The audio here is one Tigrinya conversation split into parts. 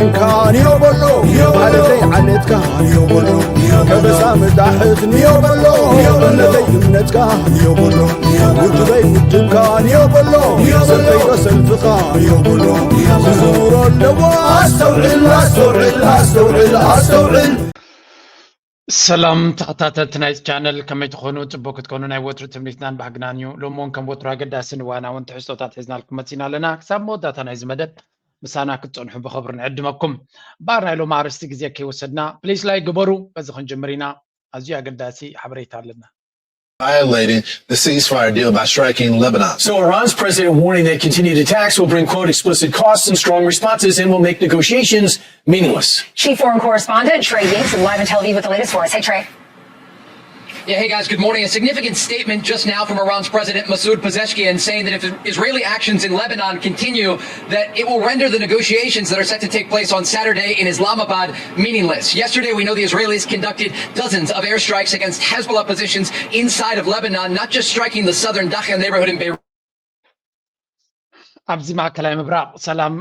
እንካ ንዮ በሎ፣ ዓለተይ ዓለትካ ንዮ በሎ፣ ከበሳ መዳሕት ንዮ በሎ፣ እምነተይ እምነትካ ንዮ በሎ፣ ውድበይ ውድብካ ንዮ በሎ፣ ሰልፈይ ዶ ሰልፍኻ ንዮ በሎ፣ ክዝውሮ ኣለዎ። ኣስተውዕል ኣስተውዕል ኣስተውዕል ኣስተውዕል። ሰላም ተኸታተልቲ ናይዚ ቻነል፣ ከመይ ትኾኑ? ጽቡቅ ክትኮኑ ናይ ወትሩ ትምኒትናን ባህግናን እዩ። ሎሚ እውን ከም ወትሩ ኣገዳስን እዋናውን ትሕዝቶታት ሒዝናልኩም መጺና ኣለና። ክሳብ መወዳእታ ናይዚ መደብ ምሳና ክትጸንሑ ብኽብሪ ንዕድመኩም። እምበኣር ናይ ሎሚ ኣርእስቲ ግዜ ከይወሰድና ፕሊስ ላይክ ግበሩ። በዚ ክንጅምር ኢና። ኣዝዩ ኣገዳሲ ሓበሬታ ኣለና። violating the ceasefire deal by striking Lebanon. So Iran's president warning that continued attacks will bring, quote, explicit costs and strong responses and will make negotiations meaningless. Chief foreign correspondent Trey Yingst is live in Tel Aviv with the latest for us. Hey, Trey. Yeah, hey guys, good morning. A significant statement just now from Iran's President Masoud Pezeshkian saying that if Israeli actions in Lebanon continue, that it will render the negotiations that are set to take place on Saturday in Islamabad meaningless. Yesterday, we know the Israelis conducted dozens of airstrikes against Hezbollah positions inside of Lebanon, not just striking the southern Dakhla neighborhood in Beirut. ኣብዚ ማእከላይ ምብራቕ ሰላም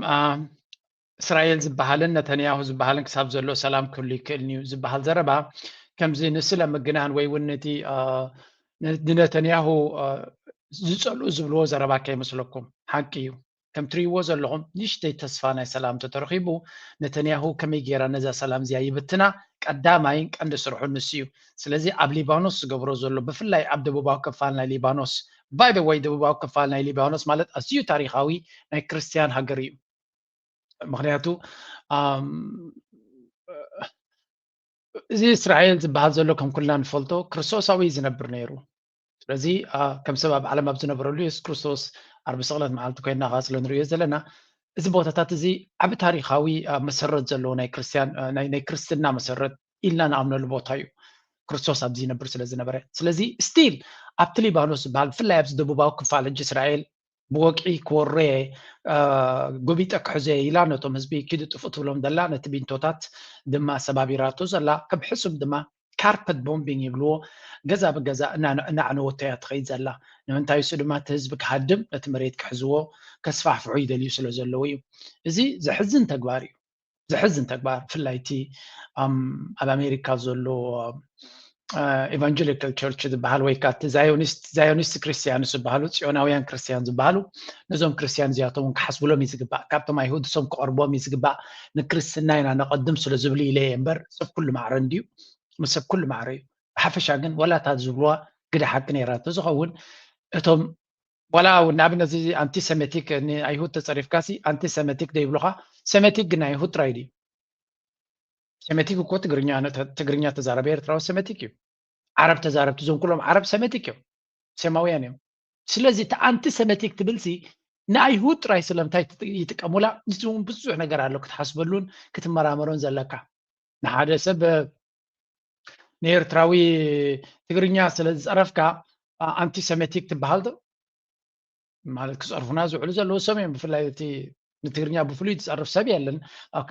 እስራኤል ዝበሃልን ነተንያሁ ዝበሃልን ክሳብ ዘሎ ሰላም ክህሉ ይክእልን እዩ ዝበሃል ዘረባ ከምዚ ንስለ ምግናን ወይ እውን ነቲ ንነተንያሁ ዝፀልኡ ዝብልዎ ዘረባ ከይመስለኩም ሓቂ እዩ። ከም ትርእይዎ ዘለኹም ንእሽተይ ተስፋ ናይ ሰላም ተተረኺቡ ነተንያሁ ከመይ ገይራ ነዛ ሰላም እዚኣ ይብትና ቀዳማይን ቀንዲ ስርሑ ንሱ እዩ። ስለዚ ኣብ ሊባኖስ ዝገብሮ ዘሎ ብፍላይ ኣብ ደቡባዊ ክፋል ናይ ሊባኖስ by the way ደቡባዊ ክፋል ናይ ሊባኖስ ማለት ኣዝዩ ታሪኻዊ ናይ ክርስትያን ሃገር እዩ። ምክንያቱ እዚ እስራኤል ዝበሃል ዘሎ ከም ኩልና ንፈልጦ ክርስቶሳዊ ዝነብር ነይሩ። ስለዚ ከም ሰብ ኣብ ዓለም ኣብ ዝነበረሉ የሱስ ክርስቶስ ዓርቢ ስቕለት መዓልቲ ኮይና ከዓ ስለ ንርእዮ ዘለና እዚ ቦታታት እዚ ዓቢ ታሪኻዊ መሰረት ዘለዎ ናይ ክርስትያን ናይ ክርስትና መሰረት ኢልና ንኣምነሉ ቦታ እዩ። ክርስቶስ ኣብዚ ይነብር ስለ ዝነበረ ስለዚ ስቲል ኣብቲ ሊባኖስ ዝበሃል ብፍላይ ኣብዚ ደቡባዊ ክፋል ሕጂ እስራኤል ብወግዒ ክወሮ እየ ጎቢጠ ክሕዞ እየ ኢላ ነቶም ህዝቢ ኪዱ ጥፉእ ትብሎም ዘላ ነቲ ቢንቶታት ድማ ሰባቢራቶ ዘላ ከም ሕሱም ድማ ካርፐት ቦምቢንግ ይብልዎ ገዛ ብገዛ እናዕነወቶ እያ ትኸይድ ዘላ። ንምንታይ እሱ ድማ እቲ ህዝቢ ክሃድም ነቲ መሬት ክሕዝዎ ከስፋሕፍሑ ይደልዩ ስለ ዘለዉ እዩ። እዚ ዘሕዝን ተግባር እዩ። ዘሕዝን ተግባር ብፍላይ እቲ ኣብ ኣሜሪካ ዘሎ evangelical church ዝበሃል ወይ ከዓ እቲ ዛዮኒስት ዛዮኒስት ክርስቲያንስ ዝበሃሉ ፅዮናውያን ክርስቲያን ዝበሃሉ ነዞም ክርስቲያን እዚኣቶም እውን ክሓስብሎም እዩ ዝግባእ። ካብቶም ኣይሁድ እሶም ክቐርቦም እዩ ዝግባእ። ንክርስትና ኢና ነቐድም ስለ ዝብሉ ኢለ እየ እምበር ሰብ ኩሉ ማዕረ እንድዩ። ምስ ሰብ ኩሉ ማዕረ እዩ። ብሓፈሻ ግን ዋላ እታ ዝብልዋ ግደ ሓቂ ነይራ እንተዝኸውን እቶም ዋላ ንኣብነት እዚ ኣንቲሰሜቲክ ንኣይሁድ ተፀሪፍካሲ ኣንቲሰሜቲክ ዶ ይብሉኻ? ሰሜቲክ ግን ኣይሁድ ጥራይ ድዩ? ሰሜቲክ እኮ ትግርኛ ትግርኛ ተዛረበ ኤርትራዊ ሰሜቲክ እዩ። ዓረብ ተዛረብቲ እዞም ኩሎም ዓረብ ሰሜቲክ እዮም። ሴማውያን እዮም። ስለዚ እቲ ኣንቲሰሜቲክ ትብልሲ ንኣይሁድ ጥራይ ስለምንታይ ይጥቀሙላ? እዚ እውን ብዙሕ ነገር ኣሎ ክትሓስበሉን ክትመራመሮን ዘለካ። ንሓደ ሰብ ንኤርትራዊ ትግርኛ ስለ ዝፀረፍካ ኣንቲሰሜቲክ ትበሃል ዶ? ማለት ክፀርፉና ዝውዕሉ ዘለዉ ሰብ እዮም። ብፍላይ እቲ ንትግርኛ ብፍሉይ ዝፀርፍ ሰብ የለን።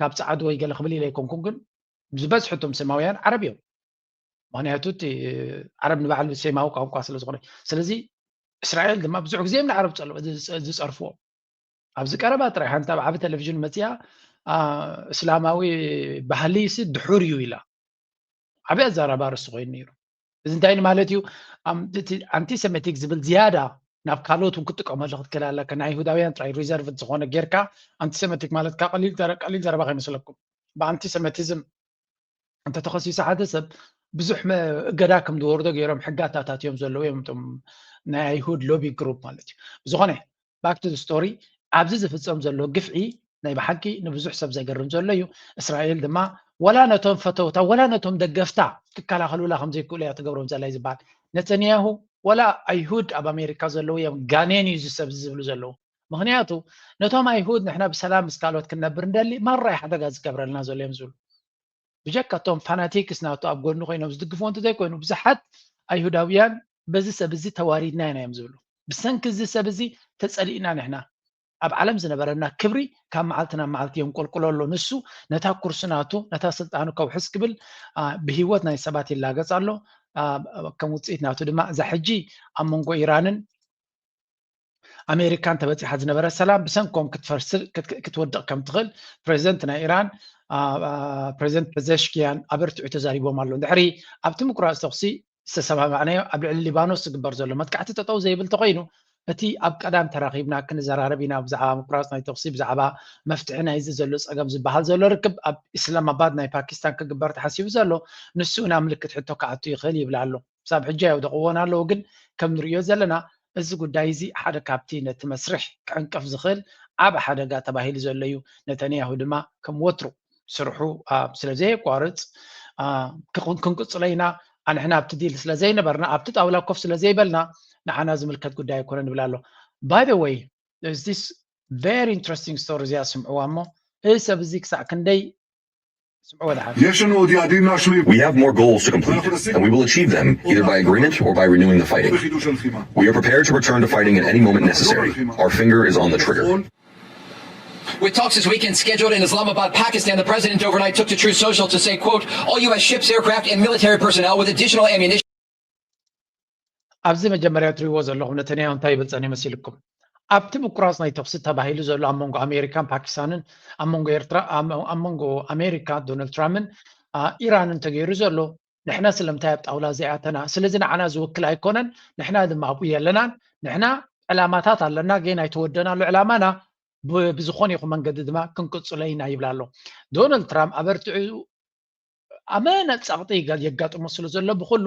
ካብ ፀዓዱ ወይ ገለ ክብል ኢለ ኣይኮንኩን፣ ግን ዝበዝሑ እቶም ሴማውያን ዓረብ እዮም። ምክንያቱ እቲ ዓረብ ንባዕሉ ሴማዊ ቋንቋ ስለ ዝኾነ። ስለዚ እስራኤል ድማ ብዙሕ ግዜ እዮም ንዓረብ ዝፀርፍዎም። ኣብዚ ቀረባ ጥራይ ሓንቲ ኣብ ዓቢ ቴሌቪዥን መፂኣ እስላማዊ ባህሊ ሲ ድሑር እዩ ኢላ። ዓቢ ኣዛራቢ ኣርእስቲ ኮይኑ ነይሩ። እዚ እንታይ ማለት እዩ? እቲ ኣንቲሰሜቲክ ዝብል ዝያዳ ናብ ካልኦት እውን ክትጥቀመሉ ክትክእል ኣለካ። ናይ ይሁዳውያን ጥራይ ሪዘርቭ ዝኾነ ጌርካ ኣንቲሰሜቲክ ማለት ካብ ቀሊል ዘረባ ከይመስለኩም። ብኣንቲሰሜቲዝም እንተተኸሲሱ ሓደ ሰብ ብዙሕ እገዳ ከም ዝወርዶ ገይሮም ሕጋታት ኣትዮም ዘለዉ እዮም እቶም ናይ ኣይሁድ ሎቢ ግሩፕ ማለት እዩ። ብዝኾነ back to the story ኣብዚ ዝፍፀም ዘሎ ግፍዒ ናይ ብሓቂ ንብዙሕ ሰብ ዘገርም ዘሎ እዩ። እስራኤል ድማ ወላ ነቶም ፈተውታ ወላ ነቶም ደገፍታ ክከላኸሉላ ከምዘይክእሉ እያ ትገብሮም ዘላ እዩ ዝበሃል። ነተንያሁ ወላ ኣይሁድ ኣብ ኣሜሪካ ዘለዉ እዮም ጋኔን እዩ እዚ ሰብ እዚ ዝብሉ ዘለዉ። ምክንያቱ ነቶም ኣይሁድ ንሕና ብሰላም ምስ ካልኦት ክንነብር እንደሊ ማራ እዩ ሓደጋ ዝገብረልና ዘሎ እዮም ዝብሉ። ብጀካ እቶም ፋናቲክስ ናቱ ኣብ ጎኑ ኮይኖም ዝድግፍዎ እንተዘይኮይኑ ብዙሓት ኣይሁዳውያን በዚ ሰብ እዚ ተዋሪድና ኢና እዮም ዝብሉ። ብሰንኪ እዚ ሰብ እዚ ተፀሊእና ንሕና። ኣብ ዓለም ዝነበረና ክብሪ ካብ መዓልቲ ናብ መዓልቲ የንቆልቁሎ ኣሎ። ንሱ ነታ ኩርሲ ናቱ ነታ ስልጣኑ ከውሕስ ክብል ብህይወት ናይ ሰባት ይላገፅ ኣሎ። ከም ውፅኢት ናቱ ድማ እዛ ሕጂ ኣብ መንጎ ኢራንን ኣሜሪካን ተበፂሓ ዝነበረ ሰላም ብሰንኮም ክትፈርስር ክትወድቕ ከም ትኽእል ፕሬዚደንት ናይ ኢራን ፕሬዚደንት ፐዘሽኪያን ኣበርትዑ ተዛሪቦም ኣለዉ። ድሕሪ ኣብቲ ምቁራፅ ተኹሲ ዝተሰማማዕናዮ ኣብ ልዕሊ ሊባኖስ ዝግበር ዘሎ መጥቃዕቲ ጠጠው ዘይብል ተኮይኑ እቲ ኣብ ቀዳም ተራኺብና ክንዘራረብ ኢና ብዛዕባ ምቁራፅ ናይ ተኹሲ ብዛዕባ መፍትሒ ናይዚ ዘሎ ፀገም ዝበሃል ዘሎ ርክብ ኣብ ኢስላማባድ ናይ ፓኪስታን ክግበር ተሓሲቡ ዘሎ ንሱ ናብ ምልክት ሕቶ ክኣቱ ይኽእል ይብል ኣሎ። ክሳብ ሕጂ ኣየውደቕዎን ኣለዉ፣ ግን ከም ንርእዮ ዘለና እዚ ጉዳይ እዚ ሓደ ካብቲ ነቲ መስርሕ ክዕንቅፍ ዝኽእል ዓቢ ሓደጋ ተባሂሉ ዘሎ እዩ። ነተንያሁ ድማ ከም ወትሩ ስርሑ ስለ ዘየቋርጽ ክንቅጽሎ ኢና፣ ኣንሕና ኣብቲ ዲል ስለ ዘይነበርና ኣብቲ ጣውላ ኮፍ ስለ ዘይበልና ንዓና ዝምልከት ጉዳይ ኣይኮነን ይብል ኣሎ። By the way, this very interesting story እዚኣ ስምዕዋ እሞ እዚ ሰብ እዚ ክሳዕ ክንደይ We have more goals to complete, and we will achieve them either by agreement or by renewing the fighting. We are prepared to return to fighting at any moment necessary. Our finger is on the trigger. With talks this weekend scheduled in Islamabad, Pakistan, the president overnight took to Truth Social to say, quote, all U S ships, aircraft, and military personnel with additional ammunition. ኣብዚ መጀመርያ ትሪእዎ ዘለኹም ነተንያሁ እንታይ ይብል ጸኒሑ መሲልኩም? ኣብቲ ምቁራጽ ናይ ተኹሲ ተባሂሉ ዘሎ ኣብ መንጎ ኣሜሪካን ፓኪስታንን ኣብ መንጎ ኤርትራ ኣብ መንጎ ኣሜሪካ ዶናልድ ትራምፕን ኢራንን ተገይሩ ዘሎ ንሕና ስለምንታይ ኣብ ጣውላ ዘይኣተና? ስለዚ ንዓና ዝውክል ኣይኮነን፣ ንሕና ድማ ኣብኡ የለናን። ንሕና ዕላማታት ኣለና፣ ግን ኣይተወደናሉ ዕላማና ብዝኾነ ይኹን መንገዲ ድማ ክንቅጽሎ ኢና ይብል ኣሎ። ዶናልድ ትራምፕ ኣበርቲዑ ኣመነ ጸቕጢ የጋጥሞ ስለ ዘሎ ብኹሉ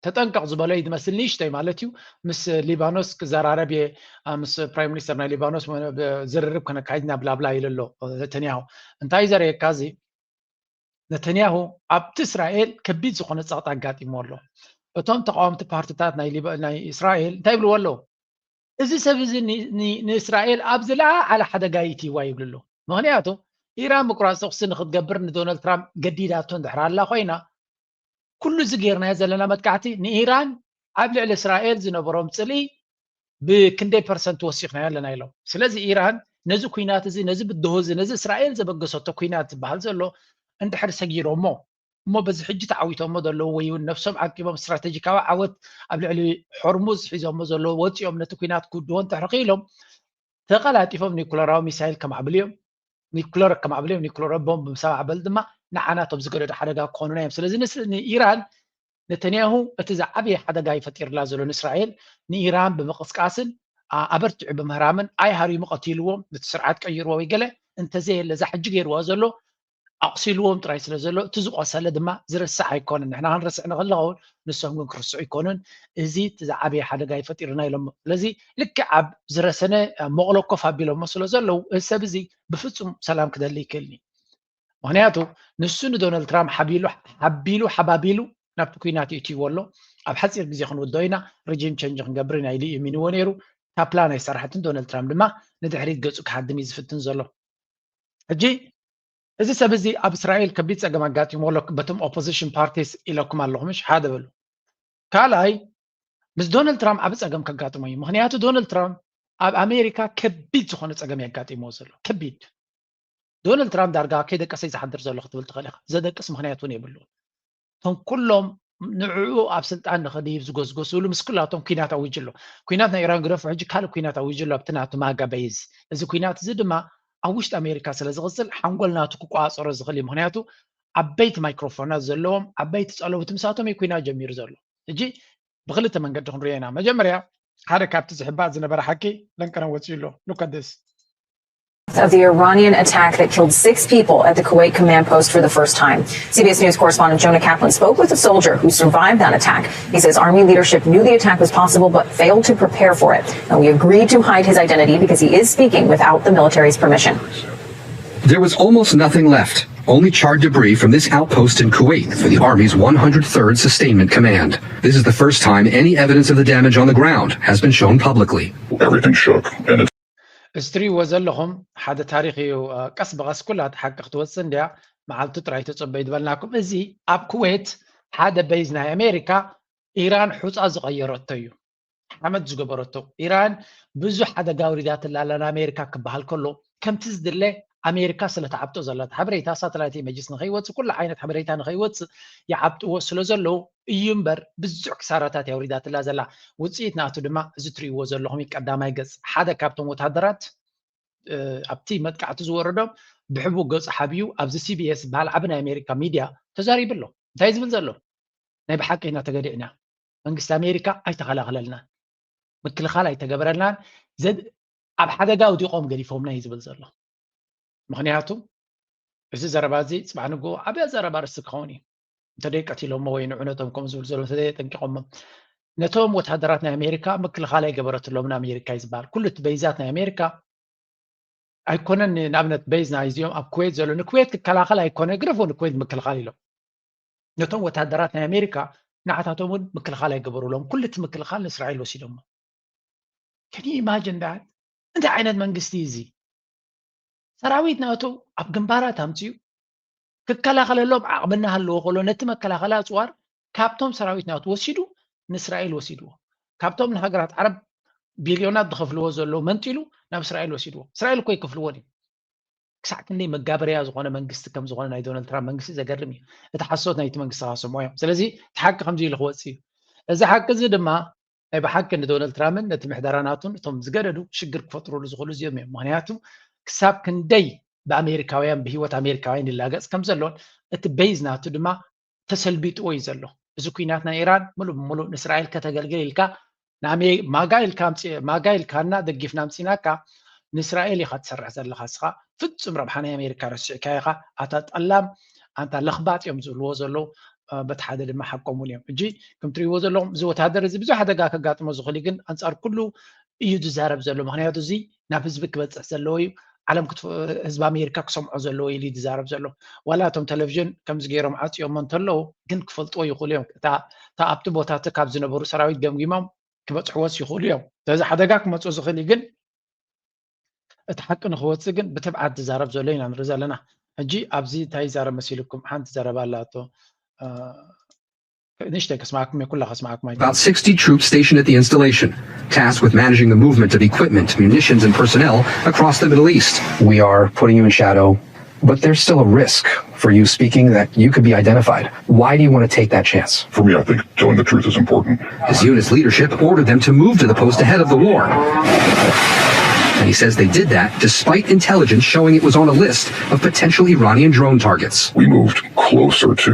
ተጠንቀቕ ዝበሎ እዩ ዝመስል ንእሽተይ ማለት እዩ። ምስ ሊባኖስ ክዘራረብ እየ ምስ ፕራይም ሚኒስተር ናይ ሊባኖስ ዝርርብ ከነካይድ ኢና ብላብላ ኢሉ ኣሎ ነተንያሁ። እንታይ ዘርእየካ እዚ ነተንያሁ ኣብቲ እስራኤል ከቢድ ዝኾነ ጸቕጢ ኣጋጢሞ ኣሎ። እቶም ተቃወምቲ ፓርትታት ናይ እስራኤል እንታይ ይብልዎ ኣለዉ? እዚ ሰብ እዚ ንእስራኤል ኣብ ዝለዓለ ሓደጋ ይእትይዋ ይብሉ ኣለዉ። ምኽንያቱ ኢራን ምቁራፅ ተኹሲ ንክትገብር ንዶናልድ ትራምፕ ገዲዳቶ እንድሕር ኣላ ኮይና ኩሉ እዚ ጌርናዮ ዘለና መጥቃዕቲ ንኢራን ኣብ ልዕሊ እስራኤል ዝነበሮም ፅልኢ ብክንደይ ፐርሰንት ወሲኽናዮ ኣለና ኢሎም። ስለዚ ኢራን ነዚ ኩናት እዚ ነዚ ብድሆ እዚ ነዚ እስራኤል ዘበገሰቶ ኩናት ዝበሃል ዘሎ እንድሕር ሰጊሮሞ እሞ በዚ ሕጂ ተዓዊቶሞ ዘለዉ ወይ እውን ነብሶም ዓቂቦም ስትራተጂካዊ ዓወት ኣብ ልዕሊ ሆርሙዝ ሒዞሞ ዘለዉ ወፂኦም ነቲ ኩናት ክውድዎ እንተሕርኺ ኢሎም ተቐላጢፎም ኒኩለራዊ ሚሳይል ከማዕብሉ እዮም። ኒኩለር ከማዕብሉ እዮም። ኒኩለር ቦምብ ምስ ኣማዕበሉ ድማ ንዓናቶም ዝገደዱ ሓደጋ ክኾኑና እዮም። ስለዚ ንኢራን ነተንያሁ እቲ ዝዓበየ ሓደጋ ይፈጢርላ ዘሎ ንእስራኤል ንኢራን ብምቕስቃስን ኣበርቲዑ ብምህራምን ኣይሃርዩ ምቐቲልዎም ነቲ ስርዓት ቀይርዎ ወይ ገለ እንተዘየለ እዛ ሕጂ ገይርዋ ዘሎ ኣቑሲልዎም ጥራይ ስለ ዘሎ እቲ ዝቆሰለ ድማ ዝርስዕ ኣይኮነን። ንሕና ክንርስዕ ንኽእል ንኸውን ንሶም ግን ክርስዑ ኣይኮኑን። እዚ እቲ ዝዓበየ ሓደጋ ይፈጢርና ኢሎሞ። ስለዚ ልክዕ ኣብ ዝረሰነ መቕሎ ኮፍ ኣቢሎሞ ስለ ዘለዉ እዚ ሰብ እዚ ብፍጹም ሰላም ክደሊ ይክእልኒ። ምክንያቱ ንሱ ንዶናልድ ትራምፕ ሓቢሉ ሓቢሉ ሓባቢሉ ናብቲ ኩናት ይእትይዎ ኣሎ። ኣብ ሓፂር ግዜ ክንውዶ ኢና፣ ሪጂም ቸንጅ ክንገብር ኢና ኢሉ እዩ ሚንዎ ነይሩ። እታ ፕላን ኣይሰራሕትን። ዶናልድ ትራምፕ ድማ ንድሕሪት ገፁ ክሃድም እዩ ዝፍትን ዘሎ። ሕጂ እዚ ሰብ እዚ ኣብ እስራኤል ከቢድ ፀገም ኣጋጢሞ ኣሎ። በቶም ኦፖዚሽን ፓርቲስ ኢለኩም ኣለኹ ምሽ ሓደ በሉ። ካልኣይ ምስ ዶናልድ ትራምፕ ዓቢ ፀገም ከጋጥሞ እዩ። ምክንያቱ ዶናልድ ትራምፕ ኣብ ኣሜሪካ ከቢድ ዝኾነ ፀገም የጋጢሞ ዘሎ ከቢድ ዶናልድ ትራምፕ ዳርጋ ከይደቀሰ ዝሓድር ዘሎ ክትብል ትኽእል ኢኻ። ዘደቅስ ምክንያት እውን የብሉ። እቶም ኩሎም ንዕኡ ኣብ ስልጣን ንኽድይብ ዝጎስጎስሉ ምስ ኩላቶም ኩናት ኣዊጁ ኣሎ። ኩናት ናይ ኢራን ግደፎ ሕጂ ካልእ ኩናት ኣዊጁ ኣሎ ኣብቲ ናቱ ማጋ በይዝ። እዚ ኩናት እዚ ድማ ኣብ ውሽጢ ኣሜሪካ ስለ ዝቕፅል ሓንጎል ናቱ ክቆፃፀሮ ዝኽእል እዩ። ምክንያቱ ዓበይቲ ማይክሮፎናት ዘለዎም ዓበይቲ ፀለውቲ ምሳቶም እዩ ኩናት ጀሚሩ ዘሎ። ሕጂ ብክልተ መንገዲ ክንሪኦ ኢና። መጀመርያ ሓደ ካብቲ ዝሕባእ ዝነበረ ሓቂ ለንቀነ ወፂኡ ኣሎ። Look at this. Of the Iranian attack that killed six people at the Kuwait command post for the first time. C B S News correspondent Jonah Kaplan spoke with a soldier who survived that attack. He says army leadership knew the attack was possible but failed to prepare for it. And we agreed to hide his identity because he is speaking without the military's permission. There was almost nothing left. Only charred debris from this outpost in Kuwait for the Army's one hundred third Sustainment Command. This is the first time any evidence of the damage on the ground has been shown publicly. Everything shook and it's እዚ ትሪእዎ ዘለኹም ሓደ ታሪኽ እዩ። ቀስ ብቐስ ኩላ ሓቂ ክትወፅእ እንድያ፣ መዓልቱ ጥራይ ተፀበዩ ዝበልናኩም። እዚ ኣብ ኩዌት ሓደ በይዝ ናይ ኣሜሪካ ኢራን ሑፃ ዝቐየረቶ እዩ፣ ሓመድ ዝገበረቶ። ኢራን ብዙሕ ሓደጋ ኣውሪዳትላ ኣላ ንኣሜሪካ ክበሃል ከሎ ከምቲ ዝድለ ኣሜሪካ ስለትዓብጦ ዘላ ሓበሬታ ሳተላይት ኢመጅስ ንኸይወፅእ ኩሉ ዓይነት ሓበሬታ ንኸይወፅእ ይዓብጥዎ ስለ ዘለዉ እዩ እምበር ብዙሕ ክሳራታት የውሪዳትላ ዘላ። ውፅኢት ናቱ ድማ እዚ ትሪእዎ ዘለኹም እዩ። ቀዳማይ ገፅ ሓደ ካብቶም ወታደራት ኣብቲ መጥቃዕቲ ዝወረዶም ብሕቡእ ገፁ ሓብዩ ኣብዚ ሲቢኤስ ዝበሃል ዓቢ ናይ ኣሜሪካ ሚድያ ተዛሪቡ ኣሎ። እንታይ ዝብል ዘሎ? ናይ ብሓቂ ኢና ተገዲዕና፣ መንግስቲ ኣሜሪካ ኣይተኸላኸለልናን፣ ምክልኻል ኣይተገበረልናን፣ ኣብ ሓደጋ ኣውዲቖም ገዲፎምና እዩ ዝብል ዘሎ። ምኽንያቱ እዚ ዘረባ እዚ ፅባሕ ንግሆ ዓብያ ዘረባ ርስቲ ክኸውን እዩ። እንተደይ ቀቲሎሞ ወይ ንዑነቶም ከምኡ ዝብል ዘሎ እንተደይ ጠንቂቖሞ ነቶም ወታደራት ናይ ኣሜሪካ ምክልኻል ኣይገበረትሎምን ኣሜሪካ እዩ ዝበሃል። ኩሉ እቲ በይዛት ናይ ኣሜሪካ ኣይኮነን። ንኣብነት በይዝ ናይ እዚኦም ኣብ ኩዌት ዘሎ ንኩዌት ክከላኸል ኣይኮነ ግረፎ ንኩዌት ምክልኻል ኢሎም ነቶም ወታደራት ናይ ኣሜሪካ ንዓታቶም እውን ምክልኻል ኣይገበሩሎም። ኩሉ እቲ ምክልኻል ንእስራኤል ወሲዶሞ። ከን ኢማጅን ዳት እንታይ ዓይነት መንግስቲ እዩ እዚ? ሰራዊት ናቱ ኣብ ግንባራት ኣምፅኡ ክከላኸለሎም ዓቕሚ እናሃለዎ ከሎ ነቲ መከላኸሊ ኣፅዋር ካብቶም ሰራዊት ናቱ ወሲዱ ንእስራኤል ወሲድዎ። ካብቶም ንሃገራት ዓረብ ቢልዮናት ዝኸፍልዎ ዘለዉ መንጢሉ ናብ እስራኤል ወሲድዎ። እስራኤል እኮ ይከፍልዎን እዩ። ክሳዕ ክንደይ መጋበርያ ዝኾነ መንግስቲ ከም ዝኾነ ናይ ዶናልድ ትራምፕ መንግስቲ ዘገርም እዩ። እቲ ሓሶት ናይቲ መንግስቲ ከሰምዖ እዮም። ስለዚ እቲ ሓቂ ከምዚ ኢሉ ክወፅእ እዩ። እዚ ሓቂ እዚ ድማ ናይ ብሓቂ ንዶናልድ ትራምፕን ነቲ ምሕደራ ናቱን እቶም ዝገደዱ ሽግር ክፈጥሩሉ ዝኽእሉ እዚኦም እዮም። ምክንያቱ ክሳብ ክንደይ ብኣሜሪካውያን ብህይወት ኣሜሪካውያን ይላገፅ ከም ዘሎን እቲ በይዝ ናቱ ድማ ተሰልቢጥዎ እዩ ዘሎ። እዚ ኩናት ናይ ኢራን ሙሉእ ብሙሉእ ንእስራኤል ከተገልግል ኢልካ ማጋ ኢልካ ኣምፂ- ማጋ ኢልካና ደጊፍና ኣምፂናካ ንእስራኤል ኢኻ ትሰርሕ ዘለኻ እስኻ ፍፁም ረብሓ ናይ ኣሜሪካ ረሲዕካ ኢኻ። ኣታ ጠላም ኣንታ ለኽባጥ እዮም ዝብልዎ ዘለዉ። በቲ ሓደ ድማ ሓቆም እውን እዮም። ሕጂ ከም ትሪእዎ ዘለኹም እዚ ወታደር እዚ ብዙሕ ሓደጋ ከጋጥሞ ዝኽእል እዩ፣ ግን ኣንፃር ኩሉ እዩ ዝዛረብ ዘሎ። ምክንያቱ እዚ ናብ ህዝቢ ክበፅሕ ዘለዎ እዩ። ዓለም ህዝቢ ኣሜሪካ ክሰምዖ ዘለዎ ኢሉ ዝዛረብ ዘሎ። ዋላ እቶም ቴሌቪዥን ከምዚ ገይሮም ዓፅዮሞ እንተለዉ ግን ክፈልጥዎ ይኽእሉ እዮም። እታ ኣብቲ ቦታ እቲ ካብ ዝነበሩ ሰራዊት ገምጊሞም ክበፅሕዎስ ይኽእሉ እዮም። ስለዚ ሓደጋ ክመፅኦ ዝኽእል እዩ፣ ግን እቲ ሓቂ ንክወፅእ ግን ብትብዓት ዝዛረብ ዘሎ ኢና ንርኢ ዘለና። ሕጂ ኣብዚ እንታይ ይዛረብ መሲልኩም? ሓንቲ ዘረባ ኣላቶ ንሽተይ ከስማዕኩም እየ፣ ኩላ ከስማዕኩም ኣይተ About sixty troops stationed at the installation, tasked with managing the movement of equipment, munitions, and personnel across the Middle East. We are putting you in shadow, but there's still a risk for you speaking that you could be identified. Why do you want to take that chance? For me, I think telling the truth is important. His unit's leadership ordered them to move to the post ahead of the war. And he says they did that despite intelligence showing it was on a list of potential Iranian drone targets. We moved closer to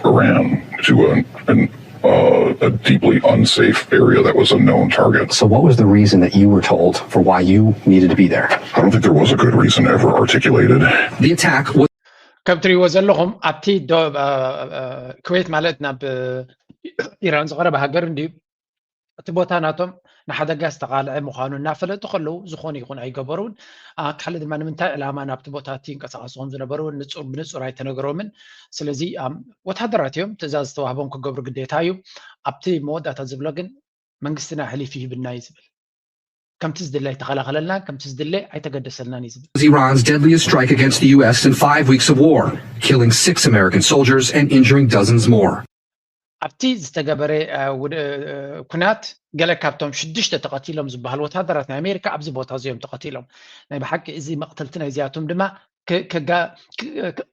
Iran, to a, an, uh, a deeply unsafe area that was a known target. So, what was the reason that you were told for why you needed to be there? I don't think there was a good reason ever articulated. The attack was ከም ትሪእዎ ዘለኹም ኣብቲ ኩዌት ማለት ናብ ኢራን ዝቐረበ ሃገር እንድዩ። እቲ ቦታ ናቶም ንሓደጋ ዝተቓልዐ ምዃኑ እናፈለጡ ከለዉ ዝኾነ ይኹን ኣይገበሩን። ካልእ ድማ ንምንታይ ዕላማ ናብቲ ቦታ እቲ ይንቀሳቐሱ ከም ዝነበሩ ብንጹር ኣይተነገሮምን። ስለዚ ወታደራት እዮም፣ ትእዛዝ ዝተዋህቦም ክገብሩ ግዴታ እዩ። ኣብቲ መወዳእታ ዝብሎ ግን መንግስትና ኣሕሊፉ ይህብና እዩ ዝብል። ከምቲ ዝድለ ኣይተኸላኸለልናን ከምቲ ዝድለ ኣይተገደሰልናን እዩ ዝብል። Iran's deadliest strike against the U S in five weeks of war, killing six American soldiers and injuring dozens more. ኣብቲ ዝተገበረ ኩናት ገለ ካብቶም ሽዱሽተ ተቐቲሎም ዝበሃሉ ወታደራት ናይ ኣሜሪካ ኣብዚ ቦታ እዚኦም ተቐቲሎም። ናይ ብሓቂ እዚ መቕተልቲ ናይዚኣቶም ድማ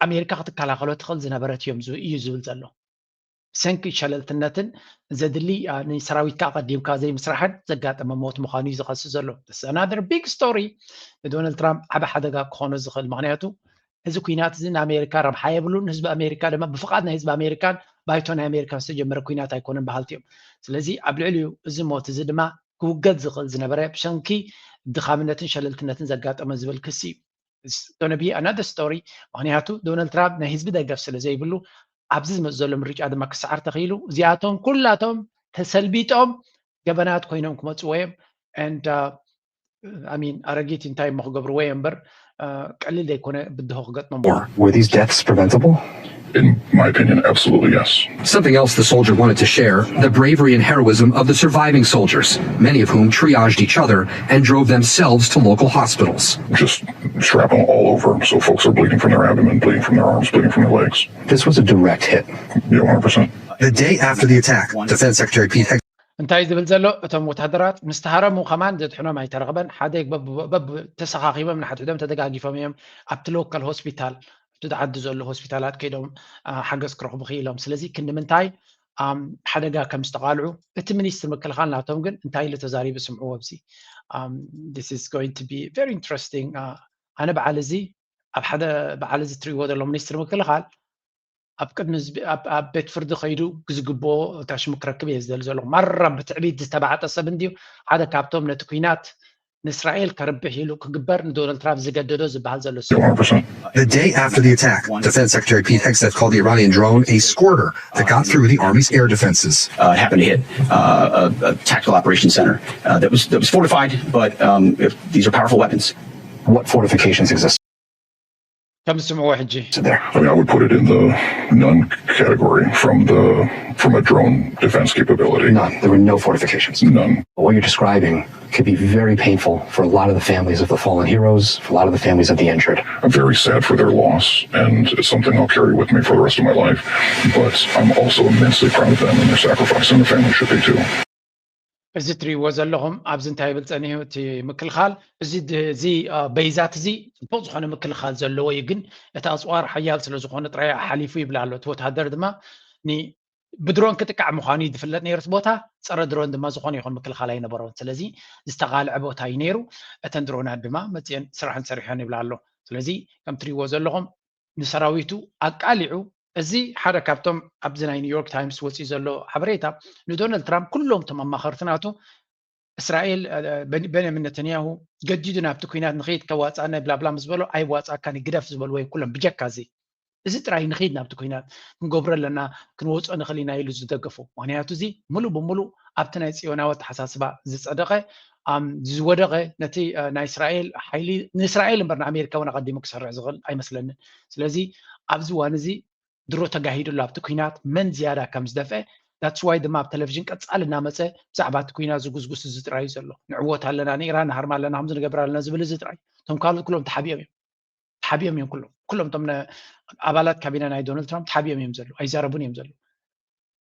ኣሜሪካ ክትከላኸሎ ትኽእል ዝነበረት እዮም እዩ ዝብል ዘሎ። ብሰንኪ ሸለልትነትን ዘድሊ ንሰራዊትካ ኣቐዲምካ ዘይምስራሕን ዘጋጠመ ሞት ምዃኑ እዩ ዝኸስስ ዘሎ። Another big story ንዶናልድ ትራምፕ ዓቢ ሓደጋ ክኾኖ ዝኽእል፣ ምኽንያቱ እዚ ኩናት እዚ ንኣሜሪካ ረብሓ የብሉን። ህዝቢ ኣሜሪካ ድማ ብፍቓድ ናይ ህዝቢ ኣሜሪካን ባይቶ ናይ ኣሜሪካን ዝተጀመረ ኩናት ኣይኮነን በሃልቲ እዮም። ስለዚ ኣብ ልዕሊኡ እዚ ሞት እዚ ድማ ክውገድ ዝኽእል ዝነበረ ብሰንኪ ድኻምነትን ሸለልትነትን ዘጋጠመ ዝብል ክሲ እዩ። Another story። ምኽንያቱ ዶናልድ ትራምፕ ናይ ህዝቢ ደገፍ ስለ ዘይብሉ ኣብዚ ዝመፅ ዘሎ ምርጫ ድማ ክሰዓር ተኽኢሉ። እዚኣቶም ኩላቶም ተሰልቢጦም ገበናት ኮይኖም ክመፅዎ እዮም። And I mean ኣረጊት እንታይ እሞ ክገብርዎ እዮም እምበር ቀሊል ዘይኮነ ብድሆ ክገጥሞም። Were these deaths preventable? In my opinion, absolutely yes. Something else the soldier wanted to share, the bravery and heroism of the surviving soldiers, many of whom triaged each other and drove themselves to local hospitals. Just shrapnel all over. So folks are bleeding from their abdomen, bleeding from their arms, bleeding from their legs. This was a direct hit. Yeah, one hundred percent. The day after the attack, Defense Secretary Pete Hegseth እንታይ ዝብል ዘሎ፣ እቶም ወታደራት ምስ ተሃረሙ ከማን ዘድሕኖም ኣይተረኽበን። ሓደ በብ- በብ- ተሰኻኺቦም ንሓድሕዶም ተደጋጊፎም እዮም ኣብቲ ሎካል ሆስፒታል፣ ኣብቲ ዓዲ ዘሎ ሆስፒታላት ከይዶም፣ አ፣ ሓገዝ ክረኽቡ ክኢሎም። ስለዚ ክንዲ ምንታይ፣ ኣም፣ ሓደጋ ከም ዝተቓልዑ እቲ ሚኒስትር ምክልኻል ናቶም ግን እንታይ ኢሉ ተዛሪቡ? ስምዕዎ። ኣብዚ this is going to be very interesting። ኣነ በዓል እዚ ኣብ ሓደ በዓል እዚ እትሪእዎ ዘሎ ሚኒስትር ምክልኻል ኣብ ቅድሚ ህዝቢ ኣብ ኣብ ቤት ፍርዲ ከይዱ ዝግብኦ ታሽሙ ክረክብ እየ ዝደሊ ዘለኹ። ማራ ብትዕቢት ዝተባዕጠ ሰብ እንድዩ ሓደ ካብቶም ነቲ ኲናት ንእስራኤል ከርብሕ ኢሉ ክግበር ንዶናልድ ትራምፕ ዝገደዶ ዝበሃል ዘሎ ሰብ። The day after the attack, Defense Secretary Pete Hegseth called the Iranian drone a squirter that got through the Army's air defenses. Uh, it happened to hit uh, a, a tactical operations center uh, that was that was fortified, but um, if, these are powerful weapons. What fortifications exist ከም ዝስምዕዎ ሕጂ there? I mean, I would put it in the none category from the from a drone defense capability. None. There were no fortifications. None. What you're describing could be very painful for a lot of the families of the fallen heroes, for a lot of the families of the injured. I'm very sad for their loss, and it's something I'll carry with me for the rest of my life. But I'm also immensely proud of them and their sacrifice, and the family should be too. እዚ እትሪእዎ ዘለኹም ኣብዚ እንታይ ይብል ጸኒሑ እቲ ምክልኻል፣ እዚ ድ- እዚ አ፣ በይዛት እዚ ጽቡቕ ዝኾነ ምክልኻል ዘለዎ እዩ፣ ግን እቲ ኣጽዋር ሓያል ስለ ዝኾነ ጥራይ ሓሊፉ ይብል ኣሎ። እቲ ወታደር ድማ ን- ብድሮን ክጥቃዕ ምዃኑ እዩ ዝፍለጥ ነይሩ። እቲ ቦታ ጸረ ድሮን ድማ ዝኾነ ይኹን ምክልኻል ኣይነበሮን። ስለዚ ዝተቓልዐ ቦታ እዩ ነይሩ። እተን ድሮናት ድማ መጽየን ስራሕን ሰሪሖን ይብል ኣሎ። ስለዚ ከም ትሪእዎ ዘለኹም ንሰራዊቱ ኣቃሊዑ። እዚ ሓደ ካብቶም ኣብዚ ናይ ኒውዮርክ ታይምስ ወፂኡ ዘሎ ሓበሬታ ንዶናልድ ትራምፕ ኩሎም እቶም ኣማኸርቲ ናቱ እስራኤል እ፣ በን- ቤንያሚን ነተንያሁ ገዲዱ ናብቲ ኩናት ንኸይድ ከዋፃእና ብላብላ ምስ በሎ ኣይዋፃእካን ግደፍ ዝበልዎ እዮም ኩሎም ብጀካ እዚ እዚ ጥራይ ንኸይድ ናብቲ ኩናት ክንገብሮ ኣለና ክንወፅኦ ንኽእል ኢና ኢሉ ዝደገፎ ምክንያቱ እዚ ሙሉእ ብሙሉእ ኣብቲ ናይ ፅዮናዊ ኣተሓሳስባ ዝፀደቐ ኣም፣ ዝወደቐ ነቲ እ፣ ናይ እስራኤል ሓይሊ ንእስራኤል እምበር ንኣሜሪካ እውን ኣቐዲሙ ክሰርሕ ዝኽእል ኣይመስለንን ስለዚ ኣብዚ እዋን እዚ ድሮ ተጋሂዱ ኣሎ ኣብቲ ኩናት መን ዝያዳ ከም ዝደፍአ that's why ድማ ኣብ ቴሌቪዥን ቀፃሊ እናመፀ ብዛዕባ እቲ ኩናት ዝጉስጉስ እዚ ጥራይ እዩ ዘሎ ንዕወት ኣለና ንኢራን ንሃርማ ኣለና ከምዚ ንገብር ኣለና ዝብል እዚ ጥራይ እቶም ካልኦት ኩሎም ተሓቢኦም እዮም ተሓቢኦም እዮም ኩሎም ኩሎም እቶም ነ- ኣባላት ካቢነ ናይ ዶናልድ ትራምፕ ተሓቢኦም እዮም ዘለዉ ኣይዛረቡን እዮም ዘለዉ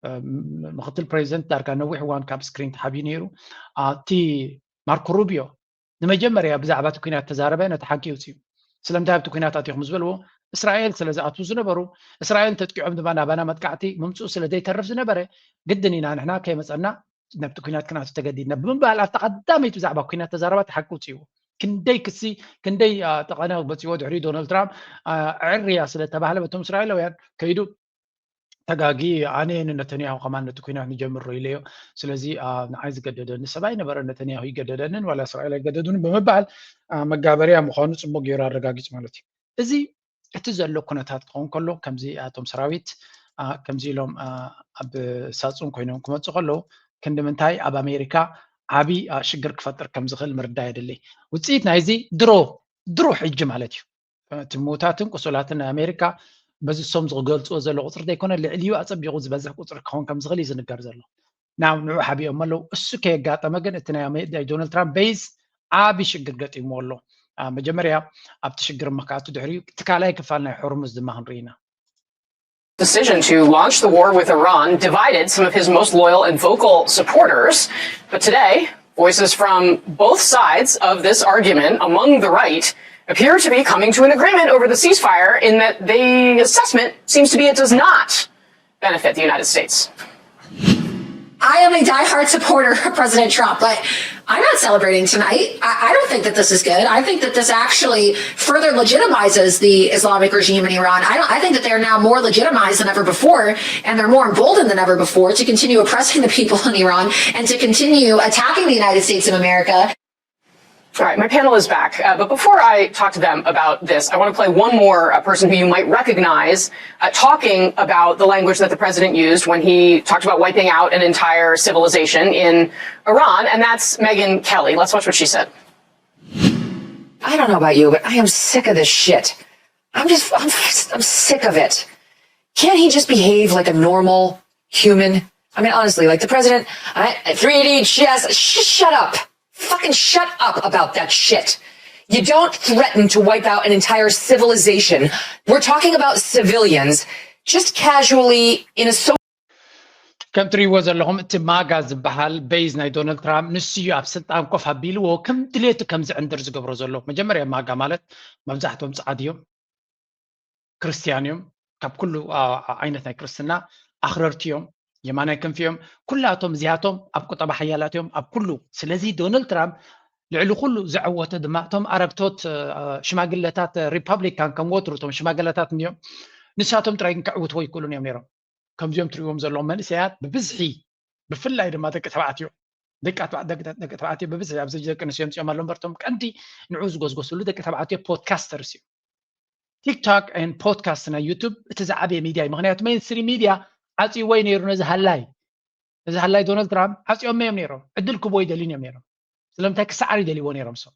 እ፣ ም- ምክትል ፕሬዚደንት ዳርጋ ነዊሕ እዋን ካብ ስክሪን ተሓቢኡ ነይሩ ኣ፣ እቲ ማርኮ ሩቢዮ ንመጀመርያ ብዛዕባ እቲ ኩናት ተዛረበ ነቲ ሓቂ ይውፅዩ ስለምንታይ ኣብቲ ኩናት ኣትኹም ዝበልዎ እስራኤል ስለ ዝኣትዉ ዝነበሩ እስራኤል ተጥቂዖም ድማ ናባና መጥቃዕቲ ምምፅኡ ስለ ዘይተርፍ ዝነበረ ግድን ኢና ንሕና ከይመፀና ነብቲ ኩናት ክናቱ ተገዲድና ብምባል ኣብታ ቀዳመይቲ ብዛዕባ ኩናት ተዛረባ እቲ ሓቂ ውፅይዎ ክንደይ ክሲ ክንደይ አ፣ ጠቐነ በፅዎ ድሕሪ ዶናልድ ትራምፕ አ፣ ዕርያ ስለተባህለ በቶም እስራኤላውያን ከይዱ ተጋጊ ኣነ ንነተንያሁ ከማን ነቲ ኩናት ንጀምሮ ኢለዮ ስለዚ አ፣ ንዓይ ዝገደደኒ ሰብ ኣይነበረ ነተንያሁ ይገደደንን ዋላ እስራኤል ኣይገደዱን ብምባል አ፣ መጋበርያ ምዃኑ ፅቡቅ ገይሩ ኣረጋጊፅ ማለት እዩ እዚ እቲ ዘሎ ኩነታት ክኸውን ከሎ ከምዚ ኣቶም ሰራዊት አ፣ ከምዚ ኢሎም አ፣ ኣብ ሳጹን ኮይኖም ክመፁ ከለዉ ክንዲ ምንታይ ኣብ ኣሜሪካ ዓብዪ አ፣ ሽግር ክፈጥር ከም ዝኽእል ምርዳእ የድሊ ውፅኢት ናይዚ ድሮ ድሮ ሕጂ ማለት እዩ እቲ ምዉታትን ቁሱላትን ናይ ኣሜሪካ በዚ እሶም ዝገልፅዎ ዘሎ ቁፅሪ ዘይኮነ ልዕሊኡ ኣፀቢቑ ዝበዝሕ ቁፅሪ ክኸውን ከም ዝኽእል እዩ ዝንገር ዘሎ ናብ ንዑ ሓቢኦም ኣለዉ እሱ ከየጋጠመ ግን እቲ ናይ ኣሜ- ናይ ዶናልድ ትራምፕ ቤዝ ዓቢ ሽግር ገጢምዎ ኣሎ ኣብ መጀመርያ ኣብቲ ሽግር ምክኣቱ ድሕሪኡ እቲ ካልኣይ ክፋል ናይ ሆርሙዝ ድማ ክንርኢ ኢና decision to launch the war with Iran divided some of his most loyal and vocal supporters. But today, voices from both sides of this argument among the right appear to be coming to an agreement over the ceasefire, in that the assessment seems to be it does not benefit the United States. I am a diehard supporter of President Trump, but I'm not celebrating tonight. I, I don't think that this is good. I think that this actually further legitimizes the Islamic regime in Iran. I, don't, I think that they're now more legitimized than ever before, and they're more emboldened than ever before to continue oppressing the people in Iran and to continue attacking the United States of America. All right, my panel is back. Uh, but before I talk to them about this, I want to play one more uh, person who you might recognize uh, talking about the language that the president used when he talked about wiping out an entire civilization in Iran, and that's Megyn Kelly. Let's watch what she said. I don't know about you, but I am sick of this shit. I'm just, I'm, I'm sick of it. Can't he just behave like a normal human? I mean, honestly, like the president, I, three D chess, sh- shut up. Fucking shut up about that shit. You don't threaten to wipe out an entire civilization. We're talking about civilians just casually in a so ከም ትሪእዎ ዘለኹም እቲ ማጋ ዝበሃል ቤዝ ናይ ዶናልድ ትራምፕ ንሱ እዩ ኣብ ስልጣን ኮፍ ኣቢልዎ ከም ድሌቱ ከም ዝዕንድር ዝገብሮ ዘሎ። መጀመርያ ማጋ ማለት መብዛሕትኦም ፃዓድ እዮም፣ ክርስትያን እዮም፣ ካብ ኩሉ ዓይነት ናይ ክርስትና ኣኽረርቲ እዮም፣ የማናይ ክንፊ እዮም። ኩላቶም እዚኣቶም ኣብ ቁጠባ ሓያላት እዮም ኣብ ኩሉ። ስለዚ ዶናልድ ትራምፕ ልዕሊ ኩሉ ዘዐወተ ድማ እቶም ኣረግቶት ሽማግለታት ሪፓብሊካን ከም ወትሩ እቶም ሽማግለታት እዮም፣ ንሳቶም ጥራይ ክዕውትዎ ይክእሉን እዮም ነይሮም። ከምዚኦም ትሪእዎም ዘለዎም መንእሰያት ብብዝሒ ብፍላይ ድማ ደቂ ተባዕትዮ ደቂ ተባዕትዮ ብብዝሒ ኣብዚ ደቂ ኣንስትዮ ምፅኦም ኣሎ እምበርቶም ቀንዲ ንዑ ዝጎዝጎስሉ ደቂ ተባዕትዮ ፖድካስተርስ እዮም። ቲክቶክ ን ፖድካስት ናይ ዩቱብ እቲ ዝዓበየ ሚድያ እዩ። ምክንያቱ ሜንስትሪም ሚድያ ዓፅይዎ እዩ ነይሩ ነዚ ሃላይ ነዚ ሃላይ ዶናልድ ትራምፕ ዓፅዮሞ እዮም ነይሮም። ዕድል ክቦ ይደልዩን እዮም ነይሮም። ስለምንታይ ክሰዓር ይደልይዎ ነይሮም። ሰው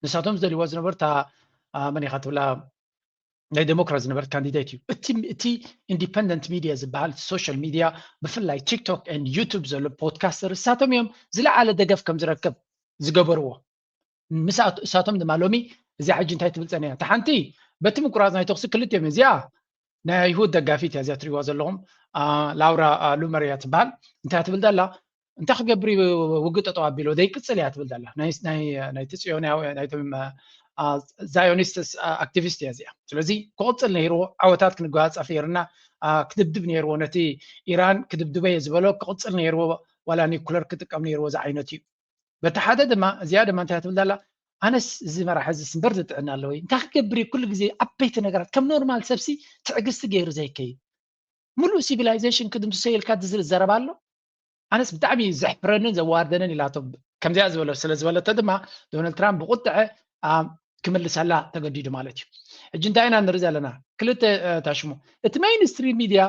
ንሳቶም ዝደልይዎ ዝነበሩ እታ መን ኢኻ ትብላ ናይ ዴሞክራት ዝነበረት ካንዲዴት እዩ። እቲ ኢንዲፐንደንት ሚድያ ዝበሃል ሶሻል ሚድያ ብፍላይ ቲክቶክ ን ዩቱብ ዘሎ ፖድካስተር እሳቶም እዮም ዝለዓለ ደገፍ ከም ዝረክብ ዝገበርዎ። ምስ እሳቶም ድማ ሎሚ እዚኣ ሕጂ እንታይ ትብል ፀኒያ? እታ ሓንቲ በቲ ምቁራፅ ናይ ተኽሲ ክልቲኦም እዚኣ ናይ ኣይሁድ ደጋፊት እያ እዚኣ ትሪእዋ ዘለኹም። ላውራ ሉመር እያ ትበሃል። እንታይ ትብል ዘላ? እንታይ ክገብር እዩ ውግእ ጠጠው ኣቢሎ ዘይቅፅል እያ ትብል ዘላ። ናይቲ ፅዮናዊ ናይቶም ዛዮኒስትስ ኣክቲቪስት እያ እዚኣ። ስለዚ ክቕፅል ነይርዎ፣ ዓወታት ክንጓፀፍ ነይርና፣ ክድብድብ ነይርዎ፣ ነቲ ኢራን ክድብድበ እየ ዝበሎ ክቕፅል ነይርዎ፣ ዋላ ኒኩለር ክጥቀም ነይርዎ ዝዓይነቱ እዩ። በቲ ሓደ ድማ እዚኣ ድማ እንታይ ትብል ዘላ? ኣነስ እዚ መራሒ እዚ ስምበር ዝጥዕና ኣለወይ እንታይ ክገብር እዩ ኩሉ ግዜ ዓበይቲ ነገራት ከም ኖርማል ሰብሲ ትዕግስቲ ገይሩ ዘይከይድ ሙሉእ ሲቪላይዜሽን ክድምስሶ ኢልካ ዝዘረባ ኣሎ። ኣነስ ብጣዕሚ ዘሕፍረንን ዘዋርደንን ኢላቶ ከምዚኣ ዝበለ ስለ ዝበለቶ ድማ ዶናልድ ትራምፕ ብቁጥዐ ክምልሰላ ተገዲዱ ማለት እዩ። ሕጂ እንታይ ኢና ንርኢ ዘለና? ክልተ ታሽሙ እቲ ሜይንስትሪም ሚድያ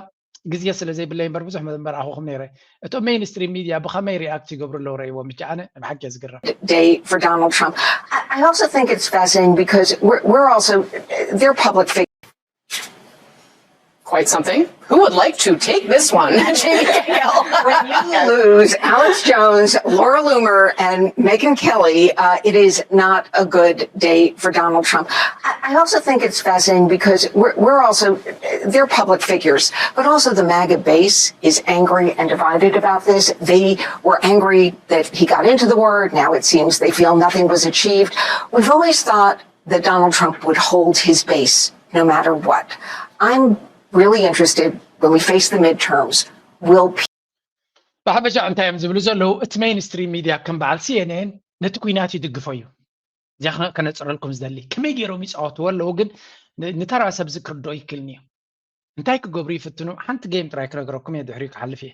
ግዜ ስለ ዘይብለይ እምበር ብዙሕ መደበር ኣኹኹም ነይረ። እቶም ሜይንስትሪም ሚድያ ብኸመይ ሪኣክት ይገብሩ ኣለዉ ረእይዎም ብቻ ኣነ ብሓቂ እየ ዝግረም። Day for Donald Trump. I also think it's fascinating because we're, we're also, they're public figures. Quite something. Who would like to take this one? Jamie Cagle. When you lose Alex Jones, Laura Loomer, and Megyn Kelly, uh, it is not a good day for Donald Trump. I, I also think it's fascinating because we're, we're also, they're public figures, but also the MAGA base is angry and divided about this. They were angry that he got into the war. Now it seems they feel nothing was achieved. We've always thought that Donald Trump would hold his base no matter what. I'm really interested when we face the midterms, will ብሓፈሻ እንታይ እዮም ዝብሉ ዘለዉ? እቲ ሜይንስትሪም ሚድያ ከም በዓል ሲኤንኤን ነቲ ኩናት ይድግፎ እዩ። እዚኣ ከነፅረልኩም ዝደሊ ከመይ ገይሮም ይፃወትዎ ኣለዉ ግን ንተራ ሰብ ዝክርዶ ይክልኒ እዩ። እንታይ ክገብሩ ይፍትኑ? ሓንቲ ጌም ጥራይ ክነግረኩም እየ ድሕሪኡ ክሓልፍ እየ።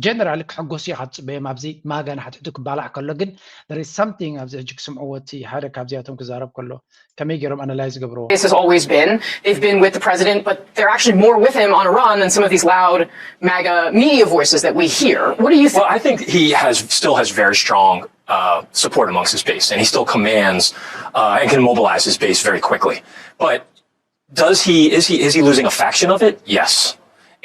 ጀነራል ክሕጎሱ ኢኻ ትፅበዮም ኣብዚ ማጋ ንሓትሕቱ ክባላዕ ከሎ ግን there is something ኣብዚ ሕጂ ክስምዕዎ እቲ ሓደ ካብዚኣቶም ክዛረብ ከሎ ከመይ ገይሮም ኣናላይዝ ዝገብርዎ? This has always been. They've been with the president, but they're actually more with him on Iran than some of these loud MAGA media voices that we hear. What do you think? Well, I think he has still has very strong uh, support amongst his base, and he still commands uh, and can mobilize his base very quickly. But does he is he is he losing a faction of it? Yes.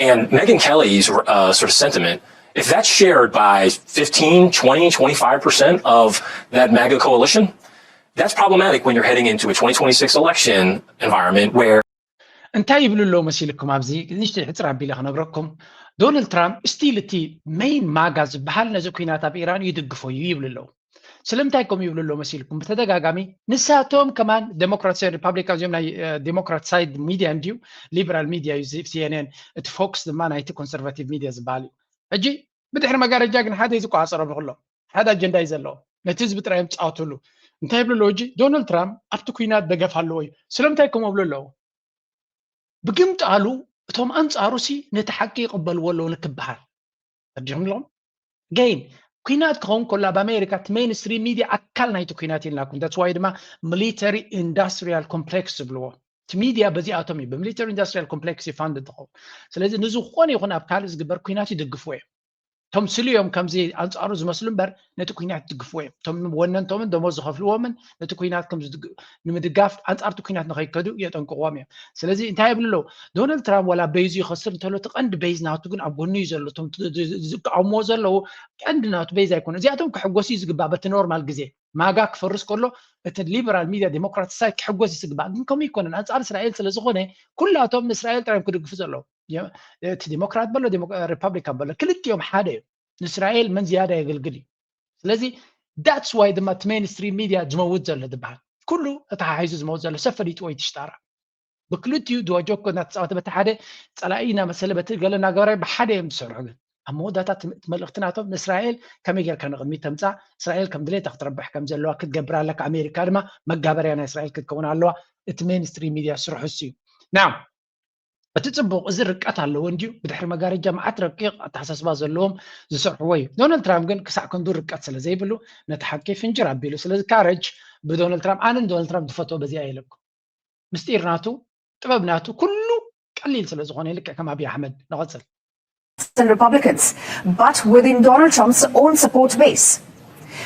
And Megyn Kelly's uh, sort of sentiment, if that's shared by fifteen, twenty, twenty-five percent of that MAGA coalition, that's problematic when you're heading into a twenty twenty-six election environment where እንታይ ይብሉ ኣለዉ መሲልኩም? ኣብዚ ንእሽተይ ሕፅር ኣቢለ ክነግረኩም። ዶናልድ ትራምፕ ስቲል እቲ ሜይን ማጋ ዝበሃል ነዚ ኩናት ኣብ ኢራን ይድግፎ እዩ ይብሉ ኣለዉ። ስለምንታይ ከምኡ ይብሉ ኣለዉ መሲልኩም? ብተደጋጋሚ ንሳቶም ከማን ዴሞክራት ሪፓብሊካን እዚኦም ናይ ዴሞክራት ሳይድ ሚድያ እንድዩ፣ ሊበራል ሚድያ እዩ ሲኤንኤን፣ እቲ ፎክስ ድማ ናይቲ ኮንሰርቫቲቭ ሚድያ ዝበሃል እዩ። ሕጂ ብድሕሪ መጋረጃ ግን ሓደ እዩ ዝቆፃፀሮም ንኩሎም፣ ሓደ ኣጀንዳ እዩ ዘለዎ፣ ነቲ ህዝቢ ጥራይ እዮም ዝፃወትሉ። እንታይ ይብሉ ኣለዉ ሕጂ? ዶናልድ ትራምፕ ኣብቲ ኩናት ደገፍ ኣለዎ እዩ። ስለምንታይ ከምኡ ይብሉ ኣለዉ? ብግምጣሉ እቶም ኣንፃሩ ሲ ነቲ ሓቂ ይቕበልዎ ኣለዉ ንክበሃል ተረዲኹም ኣለኹም? ገይን ኩናት ክኸውን ከሎ ኣብ ኣሜሪካ እቲ ሜይንስትሪም ሚድያ ኣካል ናይቲ ኩናት ኢልናኩም። That's why ድማ ሚሊተሪ ኢንዳስትሪያል ኮምፕሌክስ ዝብልዎ እቲ ሚድያ በዚኣቶም እዩ ብሚሊተሪ ኢንዳስትሪያል ኮምፕሌክስ እዩ ፋንድ እንትኸውን። ስለዚ ንዝኾነ ይኹን ኣብ ካልእ ዝግበር ኩናት ይድግፍዎ እዮም። እቶም ስሉ እዮም ከምዚ ኣንፃሩ ዝመስሉ እምበር ነቲ ኩናት ይድግፍዎ እዮም። እቶም ወነንቶምን ደሞዝ ዝኸፍልዎምን ነቲ ኩናት ንምድጋፍ ኣንፃርቲ ኩናት ንኸይከዱ የጠንቅቕዎም እዮም። ስለዚ እንታይ ይብሉ ኣለዉ? ዶናልድ ትራምፕ ዋላ ቤይዙ ይኸስር እንተሎ እቲ ቀንዲ ቤይዝ ናቱ ግን ኣብ ጎኑ እዩ ዘሎ። እቶም ዝቃወምዎ ዘለዉ ቀንዲ ናቱ ቤይዝ ኣይኮነ። እዚኣቶም ክሕጎሱ እዩ ዝግባእ በቲ ኖርማል ግዜ። ማጋ ክፈርስ ከሎ እቲ ሊበራል ሚድያ ዴሞክራት ሳይድ ክሕጎስ እዩ ዝግባእ። ግን ከምኡ ይኮነን። ኣንፃር እስራኤል ስለ ዝኾነ ኩላቶም ንእስራኤል ጥራይ እዮም ክድግፉ ዘለዉ። እቲ ዲሞክራት በሎ ሪፐብሊካን በሎ ክልቲኦም ሓደ እዩ። ንእስራኤል መን ዝያዳ የገልግል እዩ። ስለዚ that's why ድማ እቲ mainstream media ዝመውት ዘሎ ዝበሃል ኩሉ ተተሓሒዙ ዝመውት ዘሎ ሰብ ፈሊጥዎ እዩ ትሽጣራ። ብክልቲኡ ድዋ ጆኮ እናተፃወተ በቲ ሓደ ፀላኢ እናመሰለ በቲ ገለ እናገበረ ብሓደ እዮም ዝሰርሑ። ግን ኣብ መወዳእታ እቲ መልእኽቲ ናቶም ንእስራኤል ከመይ ጌርካ ንቕድሚት ተምፃእ፣ እስራኤል ከም ድሌታ ክትረብሕ ከም ዘለዋ ክትገብር ኣለካ፣ ኣሜሪካ ድማ መጋበርያ ናይ እስራኤል ክትከውን ኣለዋ። እቲ mainstream media ስርሑ እሱ እዩ። ናው እቲ ፅቡቕ እዚ ርቀት ኣለዎ እንድዩ። ብድሕሪ መጋረጃ መዓት ረቂቕ ኣተሓሳስባ ዘለዎም ዝሰርሕዎ እዩ። ዶናልድ ትራምፕ ግን ክሳዕ ክንዱ ርቀት ስለ ዘይብሉ ነቲ ሓቂ ፍንጅር ኣቢሉ። ስለዚ ካረጅ ብዶናልድ ትራምፕ፣ ኣነ ንዶናልድ ትራምፕ ዝፈትዎ በዚኣ ኢለኩም። ምስጢር ናቱ፣ ጥበብ ናቱ ኩሉ ቀሊል ስለ ዝኾነ ልክዕ ከም ኣብይ ኣሕመድ። ንቐፅል። and Republicans, but within Donald Trump's own support base.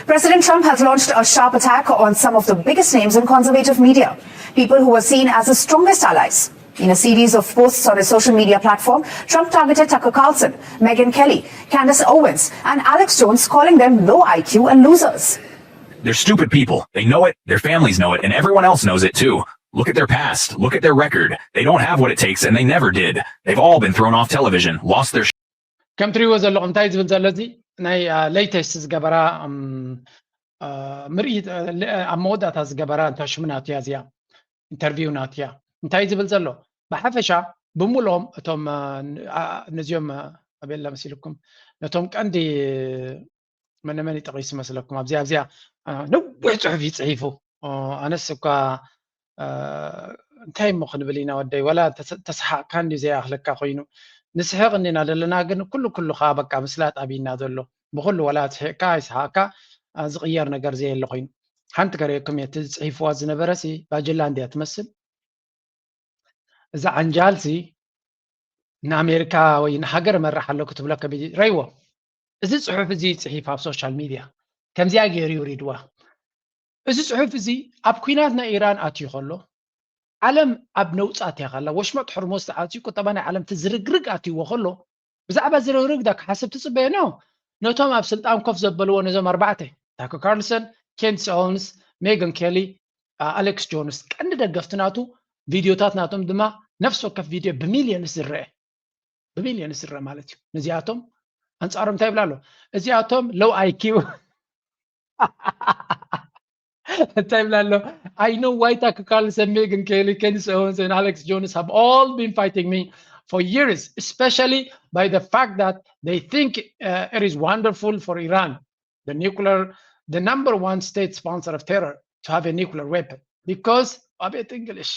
President Trump has launched a sharp attack on some of the biggest names in conservative media, people who were seen as the strongest allies. In a series of posts on his social media platform, Trump targeted Tucker Carlson, Megyn Kelly, Candace Owens, and Alex Jones, calling them low I Q and losers. They're stupid people. They know it, their families know it, and everyone else knows it too. Look at their past. Look at their record. They don't have what it takes, and they never did. They've all been thrown off television, lost their ከም ትሪእዎ ዘለኹም እንታይ ዝብል ዘሎ እዚ ናይ latest ዝገበራ ምርኢት ኣብ መወዳእታ ዝገበራ እንታይ ሽሙ ናቱ እያ እዚኣ ኢንተርቪው ናቱ እያ። እንታይ ዝብል ዘሎ ብሓፈሻ ብምልኦም እቶም ነዚኦም ኣበላ መሲልኩም ነቶም ቀንዲ መነመን ይጠቒስ መስለኩም ኣብዚኣ ኣብዚኣ ነዊሕ ፅሑፍ ይፅሒፉ። ኣነስ እኳ እንታይ እሞ ክንብል ኢና ወደይ፣ ወላ ተሰሓቕካ እንዲ ዘይኣኽለካ ኮይኑ ንስሕቕ እንዲና ዘለና፣ ግን ኩሉ ኩሉ ከዓ በቃ ምስላጥ ኣብይና ዘሎ ብኩሉ ወላ ስሒቕካ ኣይስሓቕካ ዝቕየር ነገር ዘየለ ኮይኑ። ሓንቲ ከርእየኩም እየ፣ እቲ ዝፅሒፍዋ ዝነበረ ሲ ባጀላ እንድያ ትመስል። እዛ ዓንጃል ሲ ንኣሜሪካ ወይ ንሃገር እመርሕ ኣለኩ ትብለከ ረይዎ። እዚ ፅሑፍ እዚ ፅሒፍ ኣብ ሶሻል ሚድያ ከምዚኣ ገይሩ ይውሪድዋ። እዚ ፅሑፍ እዚ ኣብ ኩናት ናይ ኢራን ኣትዩ ከሎ ዓለም ኣብ ነውፂ ኣትያ ከላ፣ ወሽመጥ ሕርሙዝ ተዓፅዩ ቁጠባ ናይ ዓለም ትዝርግርግ ኣትይዎ ከሎ ብዛዕባ ዝርግርግ ዳ ክሓስብ ትፅበዮ ነው? ነቶም ኣብ ስልጣን ኮፍ ዘበልዎ ነዞም ኣርባዕተ ታከር ካርልሰን፣ ኬንስ ኦውንስ፣ ሜገን ኬሊ፣ ኣሌክስ ጆንስ ቀንዲ ደገፍቲ ናቱ ቪድዮታት ናቶም ድማ ነፍሲ ወከፍ ቪድዮ ብሚልዮንስ ዝረአ ብሚልዮንስ ዝረአ ማለት እዩ። ነዚኣቶም ኣንፃሮም እንታይ ይብላ ኣሎ? እዚኣቶም low I Q እንታይ ይብላ ኣሎ? I know why Tucker Carlson, Megyn Kelly, Candace Owens, and Alex Jones have all been fighting me for years, especially by the fact that they think uh, it is wonderful for Iran, the nuclear, the number one state sponsor of terror, to have a nuclear weapon. Because of it English.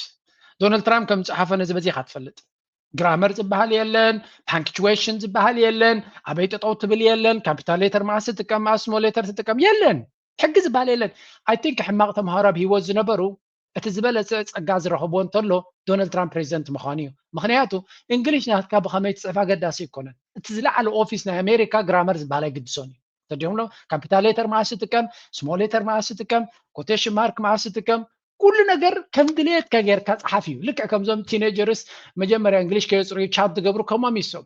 ዶናልድ ትራምፕ ከም ዝፀሓፈ ነዚ በዚኻ ትፈልጥ። ግራመር ዝበሃል የለን፣ ፓንክቹዌሽን ዝበሃል የለን፣ ኣበይ ጠጠው ትብል የለን፣ ካፒታል ሌተር መዓስ ትጥቀም፣ መዓስ ስሞል ሌተር ትጥቀም የለን። ሕጊ ዝበሃል የለን። I think ሕማቕ ተምሃሮ ኣብ ህይወት ዝነበሩ እቲ ዝበለፀ ፀጋ ዝረኽብዎ እንተሎ ዶናልድ ትራምፕ ፕሬዚደንት ምዃኑ እዩ። ምኽንያቱ እንግሊሽ ናትካ ብኸመይ ትፅሕፍ ኣገዳሲ ኣይኮነን። እቲ ዝለዓለ ኦፊስ ናይ ኣሜሪካ ግራመር ዝበሃል ኣይግድሶን እዩ። ተዲኦም ሎ ካፒታል ሌተር መዓስ ትጥቀም፣ ስሞል ሌተር መዓስ ትጥቀም፣ ኮቴሽን ማርክ መዓስ ትጥቀም፣ ኩሉ ነገር ከም ድሌትካ ጌርካ ፀሓፍ እዩ። ልክዕ ከምዞም ቲኔጀርስ መጀመርያ እንግሊሽ ከየፅርዩ ቻት ዝገብሩ ከሞም ይሶም።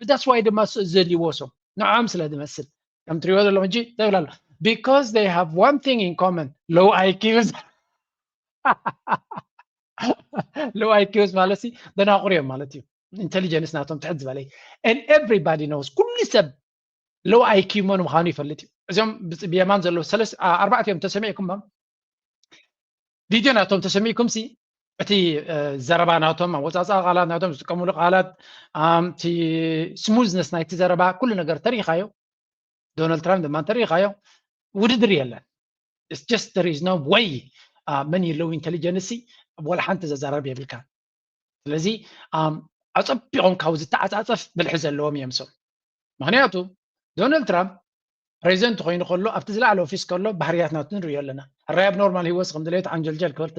That's why ድማ ዘልይዎ ሶም ንዖም ስለ ዝመስል ከም ትሪኦ ዘለኹም ሕጂ እንታይ ይብላ ኣሎ? Because they have one thing in common, low I Qs. Low I Qs ማለት ደናቑር እዮም ማለት እዩ። ኢንቴሊጀንስ ናቶም ትሕት ዝበለ and everybody knows፣ ኩሉ ሰብ low I Q መን ምዃኑ ይፈልጥ እዩ። እዚኦም ብየማን ዘለዉ ኣርባዕቲኦም ተሰሚዕኩሞም ቪድዮ ናቶም ተሰሚዕኩም ሲ እቲ ዘረባ ናቶም ኣወፃፅኣ ቃላት ናቶም ዝጥቀሙሉ ቃላት እቲ ስሙዝነስ ናይቲ ዘረባ ኩሉ ነገር ተሪኢኻዮ። ዶናልድ ትራምፕ ድማ እንተሪኢኻዮ ውድድር የለን። It's just there is no way መን የለው ኢንቴሊጀንሲ ወላ ሓንቲ ዘዛረብ የብልካ። ስለዚ ኣፀቢቖም ካብ ዝተዓፃፀፍ ብልሒ ዘለዎም እዮም ሰው። ምክንያቱ ዶናልድ ትራምፕ ፕሬዚደንት ኮይኑ ከሎ ኣብቲ ዝለዓለ ኦፊስ ከሎ ባህርያት ናቱ ንሪኦ ኣለና። ሕራይ ኣብ ኖርማል ህይወት ከም ድሌት ዓንጀልጀል ክብል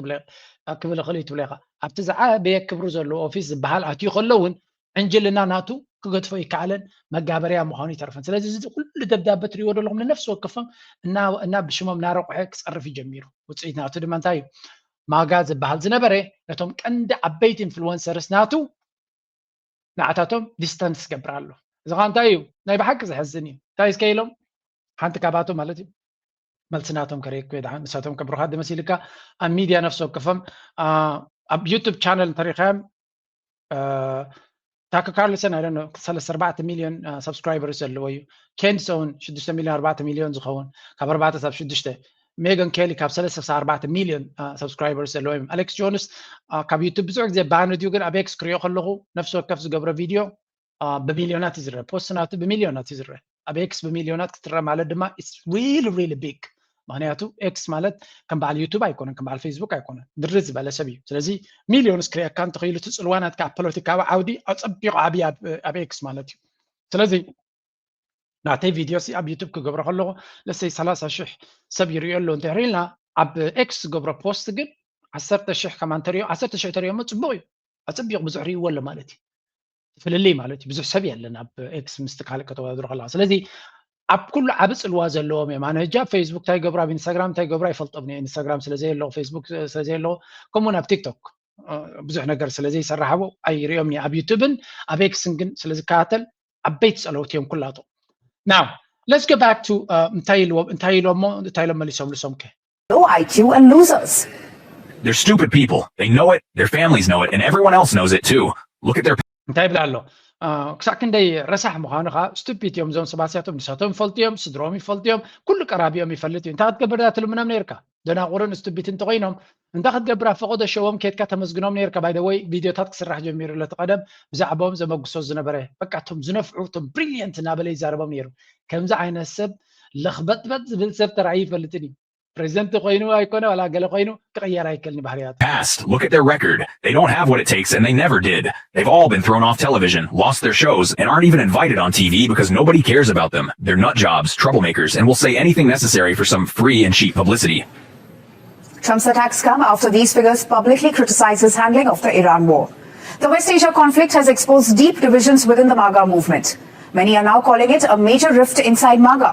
ክብል ክእል ትብለ ኢኻ። ኣብቲ ዝዓበየ ክብሪ ዘለዎ ኦፊስ ዝበሃል ኣትዩ ከሎ እውን ዕንጅልና ናቱ ክገድፎ ይከኣለን መጋበርያ ምዃኑ ይተርፈን። ስለዚ እዚ ኩሉ ደብዳበ ትሪእዎ ዘለኹም ንነፍሲ ወከፎም እና ብሽሞም እናረቑሐ ክፀርፍ እዩ ጀሚሩ። ውፅኢት ናቱ ድማ እንታይ እዩ? ማጋ ዝበሃል ዝነበረ ነቶም ቀንዲ ዓበይቲ ኢንፍሉወንሰርስ ናቱ ንዓታቶም ዲስታንስ ገብር ኣሎ። እዚ ኸዓ እንታይ እዩ? ናይ ብሓቂ ዘሕዝን እዩ። እንታይ እስከ ኢሎም ሓንቲ ካባቶም ማለት እዩ መልሲ ናቶም ከርእየኩ እየ። ደሓን ንሳቶም ከብሩኻ ድመሲልካ ኣብ ሚድያ ነፍሲ ወከፎም ኣብ ዩቱብ ቻነል እንተሪኻዮም Tucker Carlson I don't know ሰለስተ ኣርባዕተ ሚልዮን subscribers ዘለዎ እዩ። Candace Owens ሽዱሽተ ሚልዮን ኣርባዕተ ሚልዮን ዝኸውን ካብ ኣርባዕተ ሳብ ሽዱሽተ። Megyn Kelly ካብ ሰለስተ ሳብ ኣርባዕተ ሚልዮን subscribers ዘለዎ እዮም። Alex Jones ካብ YouTube ብዙሕ ግዜ ban እዩ፣ ግን ኣብ X ክሪኦ ከለኹ ነፍሲ ወከፍ ዝገብሮ ቪድዮ ብሚልዮናት እዩ ዝረአ። ፖስት ናቱ ብሚልዮናት እዩ ዝረአ። ኣብ X ብሚልዮናት ክትረአ ማለት ድማ it's really really big። ምክንያቱ X ማለት ከም በዓል YouTube ኣይኮነን፣ ከም በዓል Facebook ኣይኮነን፣ ድርዝ ዝበለ ሰብ እዩ። ስለዚ ሚልዮንስ ክሪአካ እንተኽኢሉ እቲ ፅልዋ ናትካ ኣብ ፖለቲካዊ ዓውዲ ኣፀቢቑ ዓብዪ ኣብ X ማለት እዩ። ስለዚ ናተይ ቪድዮ ኣብ YouTube ክገብሮ ከለኹ ለሰይ ሰላሳ ሽሕ ሰብ ይሪኦ ኣሎ እንተሪልና ኣብ X ዝገብሮ ፖስት ግን ዓሰርተ ሽሕ ከማ እንተሪኦ ዓሰርተ ሽሕ ተሪኦሞ ፅቡቕ እዩ። ኣፀቢቑ ብዙሕ ሪእዎ ኣሎ ማለት እዩ። ፍልልይ ማለት እዩ። ብዙሕ ሰብ የለን ኣብ X ምስቲ ካልእ ከተወዳድሮ ከለካ። ስለዚ ኣብ ኩሉ ዓቢ ፅልዋ ዘለዎም እዮም። ኣነ ሕጂ ኣብ Facebook እንታይ ይገብሩ ኣብ ኢንስታግራም እንታይ ይገብሩ ኣይፈልጦም። ኢንስታግራም ስለዘየለዎ፣ Facebook ስለዘየለዎ፣ ከምኡውን ኣብ ቲክቶክ ብዙሕ ነገር ስለዘይሰራሕዎ ኣይሪኦም። ኣብ ዩቱብን ኣብ X ን ግን ስለዝከታተል ዓበይቲ ፀለውቲ እዮም ኩላቶም። Now let's go back to እንታይ ኢልዎም እንታይ ኢሎሞ እንታይ ኢሎም መሊሶም ልሶም ከ low I Q and losers. They're stupid people. They know it, their families know it, and everyone else knows it too. Look at their እንታይ ይብል ኣሎ? ክሳብ ክንደይ ረሳሕ ምዃኑ ከዓ ስቱፒድ እዮም እዞም ሰባት እዚኣቶም። ንሳቶም ይፈልጡ እዮም፣ ስድሮም ይፈልጡ እዮም፣ ኩሉ ቀራቢኦም ይፈልጥ እዩ። እንታይ ክትገብር ዳ ትልምኖም ነይርካ? ደናቁርን ስቱፒድ እንተኮይኖም እንታይ ክትገብር ኣብ ፈቐዶ ሸዎም ኬድካ ተመስግኖም ነይርካ? By the way ቪድዮታት ክስራሕ ጀሚሩ ኣሎ። እቲ ቀደም ብዛዕባኦም ዘመጉሶ ዝነበረ በቃ እቶም ዝነፍዑ እቶም ብሪሊየንት እናበለ ይዛረቦም ነይሩ። ከምዚ ዓይነት ሰብ ለኽበጥበጥ ዝብል ሰብ ተራእዩ ይፈልጥን እዩ። ፕሬዚደንት ኮይኑ ኣይኮነ ዋላ ገለ ኮይኑ ክቕየር ኣይክእልን ባህርያቱ። past. Look at their record. They don't have what it takes and they never did. They've all been thrown off television, lost their shows, and aren't even invited on T V because nobody cares about them. They're nut jobs, troublemakers, and will say anything necessary for some free and cheap publicity. Trump's attacks come after these figures publicly criticized his handling of the Iran war. The West Asia conflict has exposed deep divisions within the MAGA movement. Many are now calling it a major rift inside MAGA.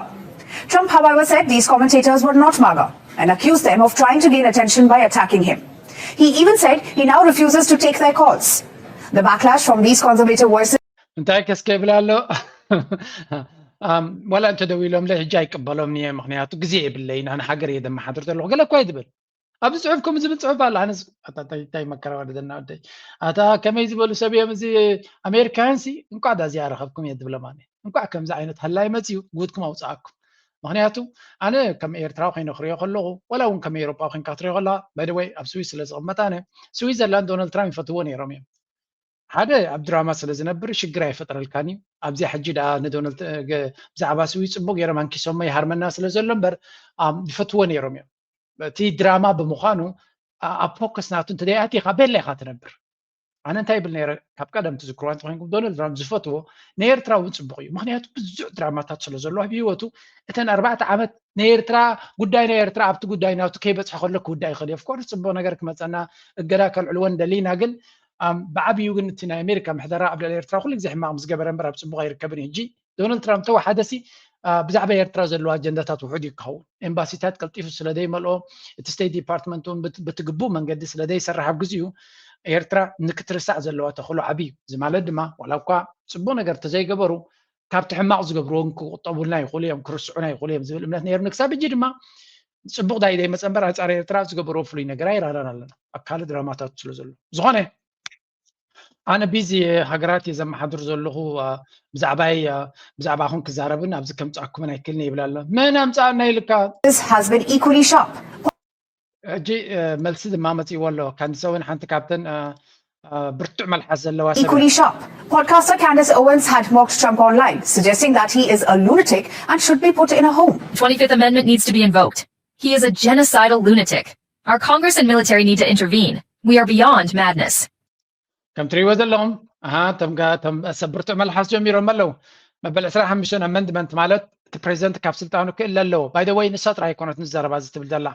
Trump, however, said these commentators were not MAGA and accused them of trying to gain attention by attacking him. He even said he now refuses to take their calls. The backlash from these conservative voices እንታይ ከስከ ይብል ኣሎ? ዋላ እንተ ደዊሎምለ ሕጂ ኣይቅበሎም እየ፣ ምክንያቱ ግዜ የብለይን፣ ኣነ ሃገር እየ ዘመሓድር ዘለኹ ገለ እኳ ይትብል። ኣብዚ ፅሑፍ ከምኡ ዝብል ፅሑፍ ኣሎ። ኣነስ እንታይ መከራ ወደደና ወደይ። ኣታ ከመይ ዝበሉ ሰብ እዮም እዚ? ኣሜሪካውያን ሲ እንኳዕ ዳዚኣ ረኸብኩም እየ ዝብሎም ኣነ። እንኳዕ ከምዚ ዓይነት ሃላይ መፅዩ ጉድኩም ኣውፅኣኩም። ምክንያቱ ኣነ ከም ኤርትራዊ ኮይነ ክሪኦ ከለኹ ዋላ እውን ከም ኤሮጳ ኮይንካ ክትሪኦ ከለካ by the way ኣብ ስዊስ ስለ ዝቕመጥ ኣነ ስዊዘርላንድ ዶናልድ ትራምፕ ይፈትዎ ነይሮም እዮም። ሓደ ኣብ ድራማ ስለ ዝነብር ሽግር ኣይፈጥረልካን እዩ። ኣብዚኣ ሕጂ ደኣ ንዶናልድ ብዛዕባ ስዊዝ ፅቡቅ ገይሮም ኣንኪሶሞ ይሃርመና ስለ ዘሎ እምበር ይፈትዎ ነይሮም እዮም። እቲ ድራማ ብምዃኑ ኣብ ፎከስ ናቱ እንተ ኣቲኻ ቤላ ኢኻ ትነብር። ኣነ እንታይ ይብል ነይረ ካብ ቀደም ትዝክርዋ እንተኮይንኩም ዶናልድ ትራምፕ ዝፈትዎ ንኤርትራ እውን ፅቡቅ እዩ። ምክንያቱ ብዙሕ ድራማታት ስለ ዘሎ ኣብ ህይወቱ እተን ኣርባዕተ ዓመት ናይ ኤርትራ ጉዳይ ናይ ኤርትራ ኣብቲ ጉዳይ ናቱ ከይበፅሐ ከሎ ክውዳእ ይኽእል እዩ። ኦፍኮርስ ፅቡቅ ነገር ክመፀና እገዳ ከልዕልዎ ንደሊ ኢና፣ ግን ብዓብዩ ግን እቲ ናይ ኣሜሪካ ምሕደራ ኣብ ልዕሊ ኤርትራ ኩሉ ግዜ ሕማቅ ምስ ገበረ እምበር ኣብ ፅቡቅ ኣይርከብን እዩ። ሕጂ ዶናልድ ትራምፕ ተወሓደ ሲ ብዛዕባ ኤርትራ ዘለዎ ኣጀንዳታት ውሑድ እዩ ክኸውን። ኤምባሲታት ቀልጢፉ ስለ ዘይመልኦ እቲ ስቴት ዲፓርትመንት እውን ብቲ ግቡእ መንገዲ ስለ ዘይሰርሕ ኣብ ግዚኡ ኤርትራ ንክትርሳዕ ዘለዋ ተኽእሎ ዓብዩ። እዚ ማለት ድማ ዋላ እኳ ፅቡቅ ነገር ተዘይገበሩ ካብቲ ሕማቕ ዝገብርዎ ክቁጠቡልና ይኽእሉ እዮም፣ ክርስዑና ይኽእሉ እዮም ዝብል እምነት ነይሩኒ። ክሳብ ሕጂ ድማ ፅቡቕ ዳይ ዘይመፀ እምበር ኣንፃር ኤርትራ ዝገበርዎ ፍሉይ ነገር ኣይረኣናን ኣለና ኣብ ካልእ ድራማታት ስለ ዘሎ። ዝኾነ ኣነ ቢዚ ሃገራት እየ ዘመሓድር ዘለኹ፣ ብዛዕባይ ብዛዕባኹም ክዛረብን ኣብዚ ከምፅኣኩምን ኣይክእልን ይብል ኣሎ። መን ኣምፅኣና ኢልካ? This has been equally sharp. ሕጂ መልሲ ድማ መፂእዎ ኣሎ። ካንዲሰ እውን ሓንቲ ካብተን ብርቱዕ መልሓስ ዘለዋ ሰብ Equally sharp. Podcaster Candace Owens had mocked Trump online, suggesting that he is a lunatic and should be put in a home. twenty-fifth Amendment needs to be invoked. He is a genocidal lunatic. Our Congress and military need to intervene. We are beyond madness. ከም ትሪእዎ ዘለኹም ኣሃ እቶም ጋ- እቶም ሰብ ብርቱዕ መልሓስ ጀሚሮም ኣለዉ። መበል ዕስራን ሓሙሽተን ኣመንድመንት ማለት እቲ ፕሬዚደንት ካብ ስልጣኑ ክእለ ኣለዎ። By the way ንሳ ጥራይ ኣይኮነትን እዚ ዘረባ እዚ ትብል ዘላ።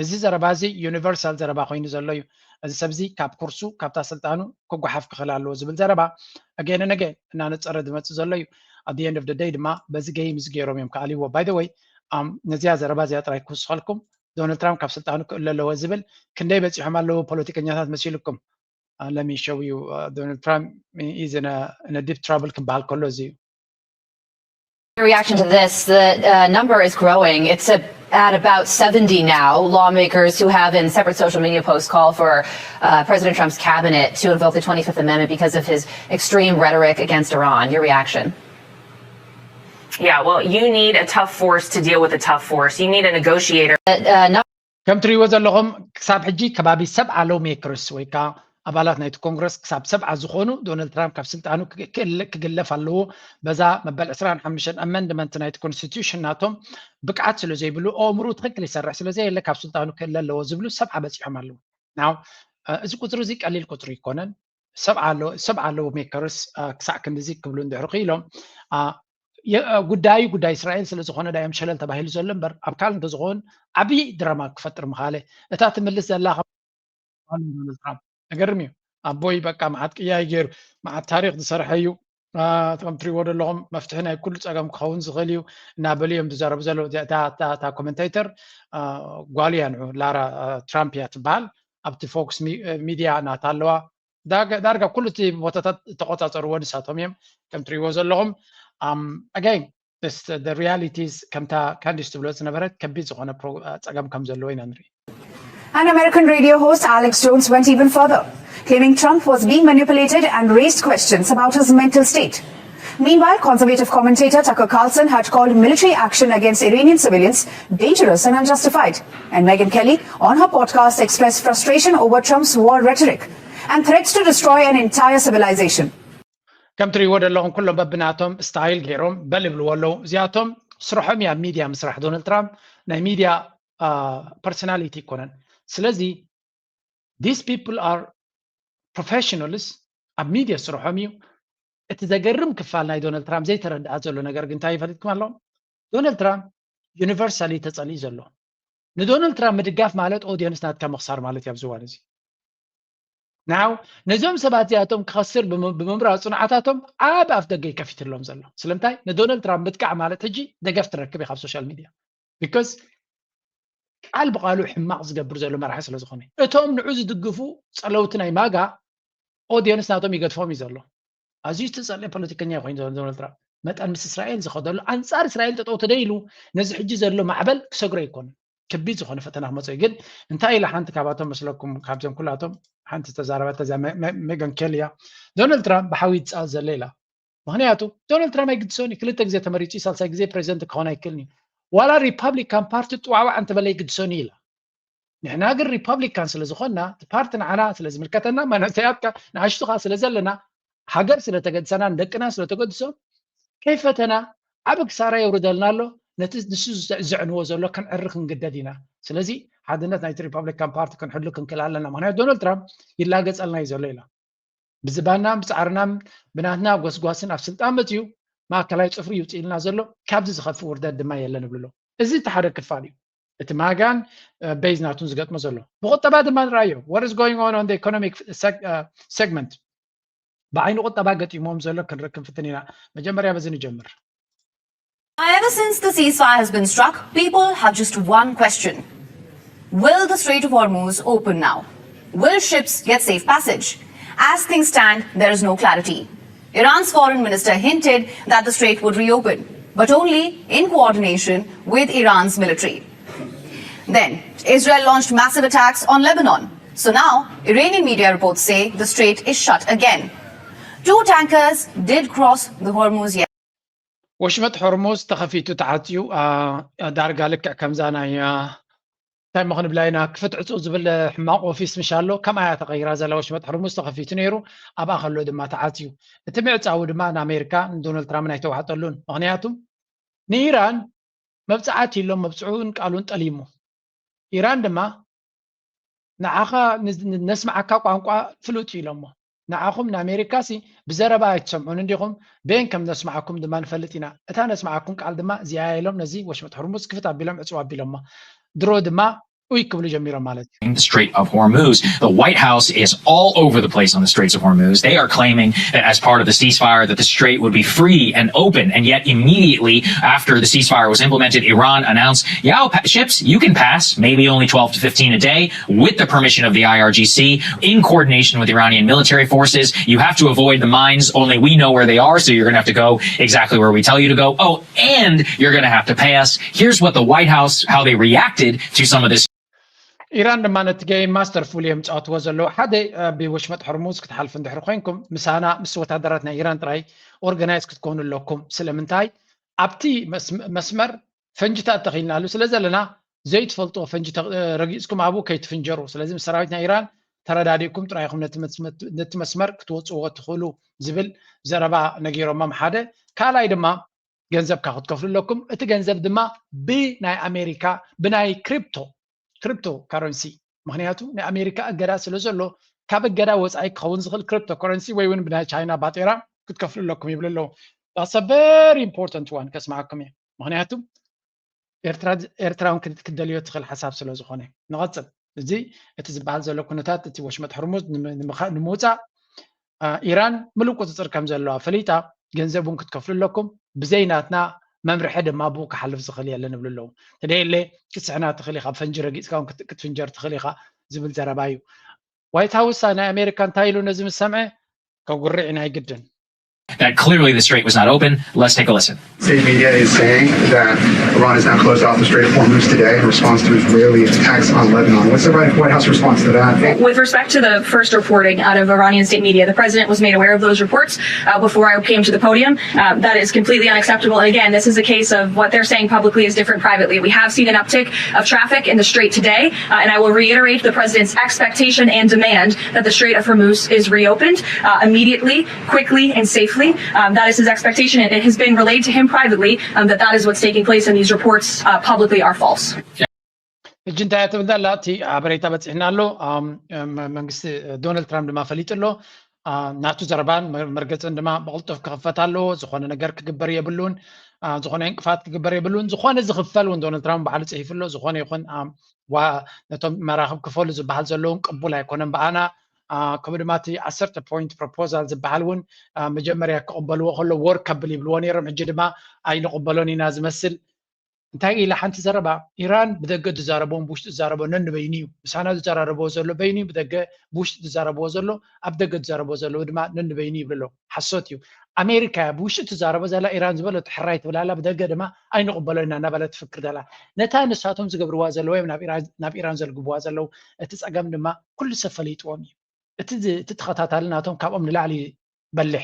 እዚ ዘረባ እዚ ዩኒቨርሳል ዘረባ ኮይኑ ዘሎ እዩ። እዚ ሰብ እዚ ካብ ኩርሱ ካብታ ስልጣኑ ክጓሓፍ ክኽእል ኣለዎ ዝብል ዘረባ ኣገነ ነገ እናነፀረ ዝመፅእ ዘሎ እዩ። At the end of the day ድማ በዚ ገይም እዚ ገይሮም እዮም ክኣልይዎ። By the way ነዚኣ ዘረባ እዚኣ ጥራይ ክውስኸልኩም። ዶናልድ ትራምፕ ካብ ስልጣኑ ክእለ ኣለዎ ዝብል ክንደይ በፂሖም ኣለዉ ፖለቲከኛታት መሲልኩም? Let me show you. Donald Trump is in a, in a deep trouble ክበሃል ከሎ እዚ እዩ። Your reaction to this, the uh, number is growing. It's a At about seventy now, lawmakers who have in separate social media posts call for uh, President Trump's cabinet to invoke the twenty-fifth Amendment because of his extreme rhetoric against Iran. Your reaction? Yeah, well, you need a tough force to deal with a tough force. You need a negotiator. Uh, not ከም ትሪእዎ ዘለኹም ክሳብ ሕጂ ከባቢ ሰብዓ lawmakers ወይ ከዓ ኣባላት ናይቲ ኮንግረስ ክሳብ ሰብዓ ዝኾኑ ዶናልድ ትራምፕ ካብ ስልጣኑ ክግለፍ ኣለዎ፣ በዛ መበል ዕስራን ሓሙሽተን ኣመንድመንት ናይቲ ኮንስቲቱሽን ናቶም ብቅዓት ስለ ዘይብሉ፣ ኣእምሩ ትኽክል ይሰርሕ ስለ ዘየለ ካብ ስልጣኑ ክእለ ኣለዎ ዝብሉ ሰብዓ በፂሖም ኣለዉ። ናው እዚ ቁፅሪ እዚ ቀሊል ቁፅሪ ይኮነን። ሰብዓ ኣለዉ ሜከርስ ክሳዕ ክንድዚ ክብሉ እንድሕር ክኢሎም፣ ጉዳዩ ጉዳይ እስራኤል ስለ ዝኾነ ዳዮም ሸለል ተባሂሉ ዘሎ እምበር ኣብ ካልእ እንተዝኾን ዓብዪ ድራማ ክፈጥር ምኻለ። እታ ትምልስ ዘላ ተገርም እዩ። ኣቦይ በቃ መዓት ቅያይ ገይሩ መዓት ታሪክ ዝሰርሐ እዩ። ከም ትሪእዎ ዘለኹም መፍትሒ ናይ ኩሉ ፀገም ክኸውን ዝኽእል እዩ እናበሉ እዮም ዝዛረቡ ዘለዉ። እታ ኮመንቴተር ጓል እያ ንዑ ላራ ትራምፕ እያ ትበሃል። ኣብቲ ፎክስ ሚድያ ናታ ኣለዋ። ዳርጋ ኩሉ እቲ ቦታታት እተቆፃፀርዎ ንሳቶም እዮም ከም ትሪእዎ ዘለኹም። ኣጋይን ሪያሊቲስ ከምታ ካንዲስ ትብሎ ዝነበረት ከቢድ ዝኾነ ፀገም ከም ዘለዎ ኢና ንርኢ። And American radio host Alex Jones went even further, claiming Trump was being manipulated and raised questions about his mental state. Meanwhile, conservative commentator Tucker Carlson had called military action against Iranian civilians dangerous and unjustified. And Megyn Kelly, on her podcast, expressed frustration over Trump's war rhetoric and threats to destroy an entire civilization. ከም ትሪእዎ ዘለኹም ኩሎም በብናቶም ስታይል ገይሮም በል ይብልዎ ኣለዉ። እዚኣቶም ስርሖም እያ ሚድያ ምስራሕ። ዶናልድ ትራምፕ ናይ ሚድያ ፐርሶናሊቲ ይኮነን። ስለዚ these people are professionals ኣብ ሚድያ ስርሖም እዩ። እቲ ዘገርም ክፋል ናይ ዶናልድ ትራምፕ ዘይተረድኣ ዘሎ ነገር ግን እንታይ ይፈልጥኩም ኣለኹም? ዶናልድ ትራምፕ ዩኒቨርሳሊ ተፀሊኡ ዘሎ። ንዶናልድ ትራምፕ ምድጋፍ ማለት ኦዲየንስ ናትካ ምኽሳር ማለት እዩ ኣብዚ እዋን እዚ። ናው ነዞም ሰባት እዚኣቶም ክኸስር ብምምራፁ ንዓታቶም ዓብ ኣፍ ደገ ይከፊትሎም ዘሎ። ስለምንታይ ንዶናልድ ትራምፕ ምጥቃዕ ማለት ሕጂ ደገፍ ትረክብ ኢኻ ኣብ ሶሻል ሚድያ። ቢኮዝ ቃል ብቃሉ ሕማቕ ዝገብር ዘሎ መራሒ ስለ ዝኾነ እቶም ንዑ ዝድግፉ ፀለውቲ ናይ ማጋ ኦዲየንስ ናቶም ይገድፎም እዩ ዘሎ። ኣዝዩ ዝተፀልአ ፖለቲከኛ ኮይኑ ዘሎ ዶናልድ ትራምፕ መጠን ምስ እስራኤል ዝኸደሉ ኣንፃር እስራኤል ጠጠው ተደይሉ ነዚ ሕጂ ዘሎ ማዕበል ክሰግሮ ኣይኮነን። ከቢድ ዝኾነ ፈተና ክመፅኦ እዩ። ግን እንታይ ኢላ ሓንቲ ካብኣቶም መስለኩም ካብዞም ኩላቶም ሓንቲ ዝተዛረበት እዚኣ ሜጋን ኬሊ እያ። ዶናልድ ትራምፕ ብሓዊ ይፃወት ዘሎ ኢላ። ምክንያቱ ዶናልድ ትራምፕ ኣይግድሶን እዩ። ክልተ ግዜ ተመሪፁ እዩ፣ ሳልሳይ ግዜ ፕሬዚደንት ክኾን ኣይክእልን እዩ። ዋላ ሪፓብሊካን ፓርቲ ጥዋዕዋዕ እንተበለ ኣይግድሶን እዩ ኢላ። ንሕና ግን ሪፓብሊካን ስለ ዝኾንና እቲ ፓርቲ ንዓና ስለ ዝምልከተና፣ መንእሰያት ንኣሽቱ ከዓ ስለ ዘለና፣ ሃገር ስለ ተገድሰና፣ ንደቅና ስለ ተገድሶም ከይፈተና ዓቢ ክሳራ የውርደልና ኣሎ። ነቲ ንሱ ዘዕንዎ ዘሎ ከነዕሪ ክንግደድ ኢና። ስለዚ ሓድነት ናይቲ ሪፓብሊካን ፓርቲ ክንሕሉ ክንክእል ኣለና። ምክንያቱ ዶናልድ ትራምፕ ይላገጸልና እዩ ዘሎ ኢላ። ብዝባናን ብጻዕርናን ብናትና ጎስጓስን ኣብ ስልጣን መጺኡ ማእከላይ ጽፍሪ ይውጽእ ኢልና ዘሎ፣ ካብዚ ዝኸፍእ ውርደት ድማ የለን ይብሉ ኣለዉ። እዚ እቲ ሓደ ክፋል እዩ። እቲ ማጋን ቤዝ ናቱን ዝገጥሞ ዘሎ። ብቁጠባ ድማ ንርኣዮ። What is going on on the economic segment? ብዓይኒ ቁጠባ ገጢሞም ዘሎ ክንርኢ ክንፍትን ኢና። መጀመርያ በዚ ንጀምር። Ever since the ceasefire has been struck, people have just one question. Will the Strait of Hormuz open now? Will ships get safe passage? As things stand, there is no clarity. Iran's foreign minister hinted that the strait would reopen, but only in coordination with Iran's military. Then, Israel launched massive attacks on Lebanon. So now, Iranian media reports say the strait is shut again. Two tankers did cross the Hormuz yesterday. ወሽመጥ ሆርሙዝ ተኸፊቱ ተዓፅዩ። ዳርጋ ልክዕ ከምዛ ናይ እንታይ ሞ ክንብላ ኢና ክፍት ዕፁ ዝብል ሕማቕ ኦፊስ ምሽ ኣሎ፣ ከምኣ እያ ተቐይራ ዘላ። ወሽመጥ ሆርሙዝ ተኸፊቱ ነይሩ፣ ኣብኣ ከሎ ድማ ተዓፅዩ። እቲ ምዕፃዉ ድማ ንኣሜሪካ ንዶናልድ ትራምፕ ኣይተዋሕጠሉን። ምክንያቱ ንኢራን መብፅዓት ኢሎም መብፅዑን ቃሉን ጠሊሙ። ኢራን ድማ ንዓኻ ነስምዓካ ቋንቋ ፍሉጥ ኢሎሞ። ንዓኹም ንኣሜሪካ ሲ ብዘረባ ኣይትሰምዑን እንዲኹም፣ በየን ከም ነስምዓኩም ድማ ንፈልጥ ኢና። እታ ነስምዓኩም ቃል ድማ እዚኣ ኢሎም ነዚ ወሽመጥ ሆርሙዝ ክፍት ኣቢሎም ዕፅው ኣቢሎሞ። ድሮ ድማ ኡይ ክብሉ ጀሚሮም ማለት እዩ። The Strait of Hormuz. The White House is all over the place on the Straits of Hormuz. They are claiming that as part of the ceasefire, that the strait would be free and open, and yet immediately after the ceasefire was implemented, Iran announced, "Yeah, ships, you can pass, maybe only twelve to fifteen a day, with the permission of the I R G C, in coordination with Iranian military forces. You have to avoid the mines. Only we know where they are, so you're going to have to go exactly where we tell you to go. Oh, and you're going to have to pay us." Here's what the White House, how they reacted to some of this. ኢራን ድማ ነቲ ጌም ማስተርፉል እዮም ፃወትዎ ዘለዉ። ሓደ ብወሽመጥ ሕርሙዝ ክትሓልፉ እንድሕር ኮይንኩም፣ ምሳና ምስ ወታደራት ናይ ኢራን ጥራይ ኦርጋናይዝ ክትኮኑ ኣለኩም። ስለምንታይ? ኣብቲ መስመር ፈንጂ ተተኺልናሉ ስለ ዘለና፣ ዘይትፈልጥዎ ፈንጂ ረጊፅኩም ኣብኡ ከይትፍንጀሩ። ስለዚ ምስ ሰራዊት ናይ ኢራን ተረዳዲእኩም ጥራይ ኢኹም ነቲ መስመር ክትወፅዎ ትኽእሉ ዝብል ዘረባ ነጊሮሞም። ሓደ ካልኣይ ድማ ገንዘብካ ክትከፍሉ ኣለኩም። እቲ ገንዘብ ድማ ብናይ ኣሜሪካ ብናይ ክሪፕቶ ክሪፕቶ ካረንሲ፣ ምክንያቱ ናይ ኣሜሪካ እገዳ ስለ ዘሎ ካብ እገዳ ወፃኢ ክኸውን ዝኽእል ክሪፕቶ ካረንሲ ወይ እውን ብናይ ቻይና ባጤራ ክትከፍሉ ኣለኩም ይብሉ ኣለዉ። That's a very important one ከስማዓኩም እየ። ምክንያቱ ኤርትራ እውን ክትደልዮ ትኽእል ሓሳብ ስለ ዝኾነ። ንቐፅል። እዚ እቲ ዝበሃል ዘሎ ኩነታት እቲ ወሽመጥ ሕርሙዝ ንምውፃእ ኢራን ምሉእ ቁፅፅር ከም ዘለዋ ፈሊጣ፣ ገንዘብ እውን ክትከፍሉ ኣለኩም፣ ብዘይ ናትና መምርሒ ድማ ብኡ ክሓልፍ ዝኽእል የለን ይብሉ ኣለዉ። ተደየለ ክትስሕና ትኽእል ኢኻ፣ ፈንጂ ረጊፅካ እውን ክትፍንጀር ትኽእል ኢኻ ዝብል ዘረባ እዩ። ዋይት ሃውስ ናይ ኣሜሪካ እንታይ ኢሉ ነዚ ምስ ሰምዐ ከጉርዕ ናይ ግድን። That clearly the strait was not open. Let's take a listen. State media is saying that Iran has now closed off the Strait of Hormuz today in response to Israeli attacks on Lebanon. What's the White House response to that? With respect to the first reporting out of Iranian state media, the president was made aware of those reports uh, before I came to the podium. Uh, that is completely unacceptable. And again, this is a case of what they're saying publicly is different privately. We have seen an uptick of traffic in the strait today, uh, and I will reiterate the president's expectation and demand that the Strait of Hormuz is reopened uh, immediately, quickly, and safely. Um, that is his expectation, and it has been relayed to him privately um, that that is what's taking place, and these reports uh, publicly are false. ሕጂ እንታይ እያ ትብል ዘላ? እቲ ሓበሬታ በፂሕና ኣሎ። መንግስቲ ዶናልድ ትራምፕ ድማ ፈሊጡ ኣሎ። ናቱ ዘረባን መርገፅን ድማ ብቕልጡፍ ክኽፈት ኣለዎ። ዝኾነ ነገር ክግበር የብሉን። ዝኾነ እንቅፋት ክግበር የብሉን። ዝኾነ ዝኽፈል እውን ዶናልድ ትራምፕ ባዕሉ ፅሒፉ ኣሎ። ዝኾነ ይኹን ነቶም መራኽብ ክፈሉ ዝበሃል ዘለውን ቅቡል ኣይኮነን ብኣና። ከምኡ ድማ እቲ ዓሰርተ ፖይንት ፕሮፖዛል ዝበሃል እውን መጀመርያ ክቕበልዎ ከሎ ወር ከብል ይብልዎ ነይሮም። ሕጂ ድማ ኣይንቕበሎን ኢና ዝመስል። እንታይ ኢላ ሓንቲ ዘረባ? ኢራን ብደገ ዝዛረቦን ብውሽጢ ዝዛረቦ ነንበይኑ እዩ። ምሳና ዝዘራረብዎ ዘሎ በይኑ እዩ፣ ብደገ ብውሽጢ ዝዛረብዎ ዘሎ ኣብ ደገ ዝዛረብዎ ዘለዉ ድማ ነንበይኑ ይብሉ ኣለዉ። ሓሶት እዩ። ኣሜሪካ እያ ብውሽጢ ትዛረቦ ዘላ፣ ኢራን ዝበለቶ ሕራይ ትብል ኣላ፣ ብደገ ድማ ኣይንቕበሎ ኢና እናበለት ትፍክር ዘላ። ነታ ንሳቶም ዝገብርዋ ዘለዉ እዮም ናብ ኢራን ዘልግብዋ ዘለዉ። እቲ ፀገም ድማ ኩሉ ሰብ ፈሊጥዎም እዩ። እቲ ተኸታታሊ ናቶም ካብኦም ንላዕሊ በሊሕ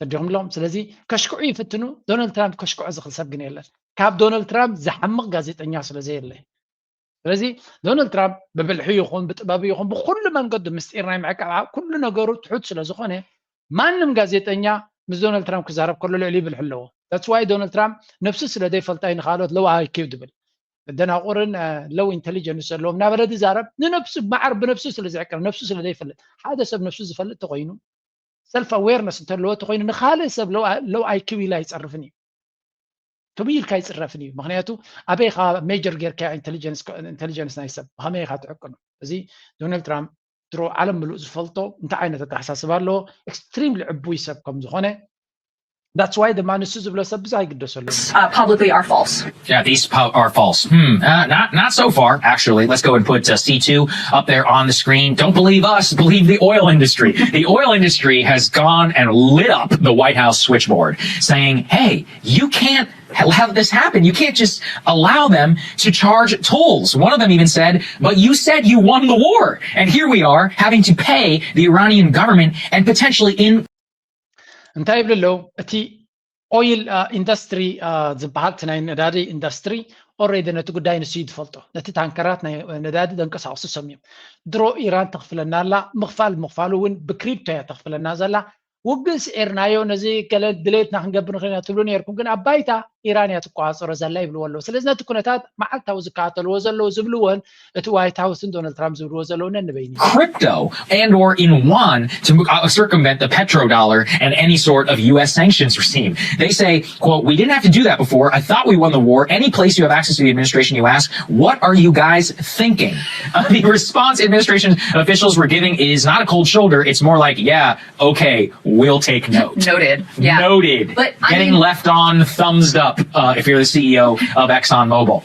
ተዲኹም ኣለኹም። ስለዚ ከሽክዑ ይፍትኑ። ዶናልድ ትራምፕ ከሽክዖ ዝኽእል ሰብ ግን የለን። ካብ ዶናልድ ትራምፕ ዝሓምቕ ጋዜጠኛ ስለ ዘየለ። ስለዚ ዶናልድ ትራምፕ ብብልሒ ይኹን ብጥበቡ ይኹን ብኩሉ መንገዱ ምስጢር ናይ ምዕቃብ ኩሉ ነገሩ ትሑት ስለ ዝኾነ ማንም ጋዜጠኛ ምስ ዶናልድ ትራምፕ ክዛረብ ከሎ ልዕሊ ብልሒ ኣለዎ። That's why ዶናልድ ትራምፕ ነብሱ ስለ ዘይፈልጣ እዩ ንኻልኦት ሎው ኣይኪው ዝብል። ደናቑርን ሎው ኢንተሊጀንስ ዘለዎም እናበለ ዝዛረብ ንነብሱ ማዕር ብነብሱ ስለ ዝዕቅር ነብሱ ስለ ዘይፈልጥ። ሓደ ሰብ ነብሱ ዝፈልጥ ተኾይኑ ሰልፍ ኣዌርነስ እንተለዎ ተኮይኑ ንካልእ ሰብ ሎው ኣይኪው ኢላ ኣይፀርፍን እዩ። ከምኡ ኢልካ ኣይፅረፍን እዩ። ምክንያቱ ኣበይ ኢኻ ሜጀር ጌርካ ኢንቴሊጀንስ ናይ ሰብ ብከመይ ኢኻ ትዕቅኖ? እዚ ዶናልድ ትራምፕ ድሮ ዓለም ምሉእ ዝፈልጦ እንታይ ዓይነት ኣተሓሳስባ ኣለዎ፣ ኤክስትሪምሊ ዕቡይ ሰብ ከም ዝኾነ። That's why ድማ ንሱ ዝብሎ ሰብ ብዙሕ ኣይግደሰሉ። Uh, publicly are false. Yeah, these po- are false. Hmm. Uh, not not so far, actually. Let's go and put uh, C two up there on the screen. Don't believe us. Believe the oil industry. The oil industry has gone and lit up the White House switchboard, saying, "Hey, you can't." Have this happen. You can't just allow them to charge tolls. One of them even said, "But you said you won the war, and here we are having to pay the Iranian government and potentially in." እንታይ ይብሉ ኣለዉ? እቲ ኦይል ኢንዱስትሪ ዝበሃል እቲ ናይ ነዳዲ ኢንዱስትሪ ኦልሬዲ ነቲ ጉዳይ ንሱ እዩ ዝፈልጦ። ነቲ ታንከራት ናይ ነዳዲ ዘንቀሳቕሱ ሰም እዮም። ድሮ ኢራን ተኽፍለና ኣላ፣ ምኽፋል ምኽፋሉ እውን ብክሪፕቶ እያ ተኽፍለና ዘላ። ውግእ ስዒርናዮ፣ ነዚ ገለ ድሌትና ክንገብር ንኽእል ኢና ትብሉ ነይርኩም፣ ግን ኣብ ባይታ ኢራን እያ ትቆፃፀሮ ዘላ ይብልዎ ኣለዉ። ስለዚ ነቲ ኩነታት መዓልታዊ ዝከታተልዎ ዘለዉ ዝብልዎን እቲ ዋይት ሃውስን ዶናልድ ትራምፕ ዝብልዎ ዘለዉ ነንበይኑ እዩ። crypto and or in yuan to uh, circumvent the petrodollar and any sort of U S sanctions regime. They say, quote, "We didn't have to do that before. I thought we won the war. Any place you have access to the administration, you ask, what are you guys thinking?" Uh, the response administration officials were giving is not a cold shoulder. It's more like, "Yeah, okay, we'll take note." Noted. Yeah. Noted. But I Getting mean, left on thumbs up uh, if you're the C E O of ExxonMobil.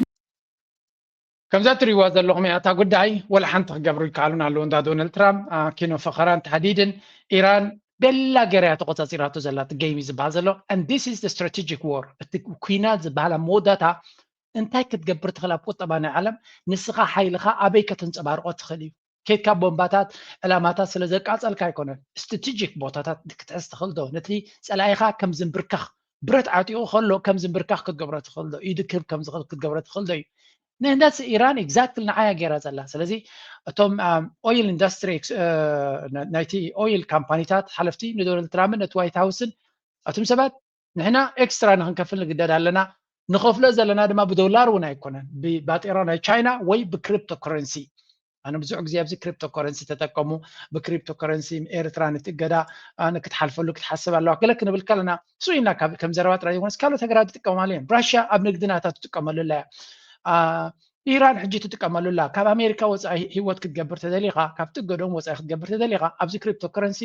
ከምዛ እትሪእዋ ዘለኹም እያ እታ ጉዳይ። ወላ ሓንቲ ክገብሩ ይከኣሉን ኣለዉ። እንዳ ዶናልድ ትራምፕ ኪኖ ፈኸራን ተሃዲድን ኢራን ደላ ገይራ እያ ተቆፃፂራቶ ዘላ። እቲ game እዩ ዝበሃል ዘሎ። And this is the strategic war። እቲ ኩናት ዝበሃል ኣብ መወዳእታ እንታይ ክትገብር ትኽእል ኣብ ቁጠባ ናይ ዓለም፣ ንስኻ ሓይልኻ ኣበይ ከተንፀባርቆ ትኽእል እዩ። ከይድካ ቦምባታት ዕላማታት ስለ ዘቃፀልካ ኣይኮነን። ስትራቴጂክ ቦታታት ክትሕዝ ትኽእል ዶ? ነቲ ፀላኢኻ ከም ዝንብርከኽ፣ ብረት ዓጢቑ ከሎ ከም ዝንብርከኽ ክትገብሮ ትኽእል ዶ? ኢዱ ክህብ ከም ዝኽእል ክትገብሮ ትኽእል ዶ እዩ? ንህንደት ኢራን exactly ንዓያ ገይራ ዘላ። ስለዚ እቶም oil industry ናይቲ oil ካምፓኒታት ሓለፍቲ ንዶናልድ ትራምፕን ነቲ ዋይት ሃውስን፣ ኣቱም ሰባት ንሕና ኤክስትራ ንክንከፍል ንግደድ ኣለና፣ ንኸፍሎ ዘለና ድማ ብዶላር እውን ኣይኮነን፣ ብባጤራ ናይ ቻይና ወይ ብክሪፕቶ ከረንሲ። ኣነ ብዙሕ ግዜ ኣብዚ ክሪፕቶ ከረንሲ ተጠቀሙ፣ ብክሪፕቶ ከረንሲ ኤርትራ ነቲ እገዳ ክትሓልፈሉ ክትሓስብ ኣለዋ ገለ ክንብል ከለና፣ እሱ ኢና ከም ዘረባ ጥራይ ይኮነስ ካልኦት ሃገራት ዝጥቀማሉ እየን። ራሽያ ኣብ ንግዲ ናታ ትጥቀመሉ ኣላ እያ። ኢራን ሕጂ ትጥቀመሉ ኣላ። ካብ ኣሜሪካ ወፃኢ ህይወት ክትገብር ተደሊኻ፣ ካብ ትገዶም ወፃኢ ክትገብር ተደሊኻ፣ ኣብዚ ክሪፕቶ ከረንሲ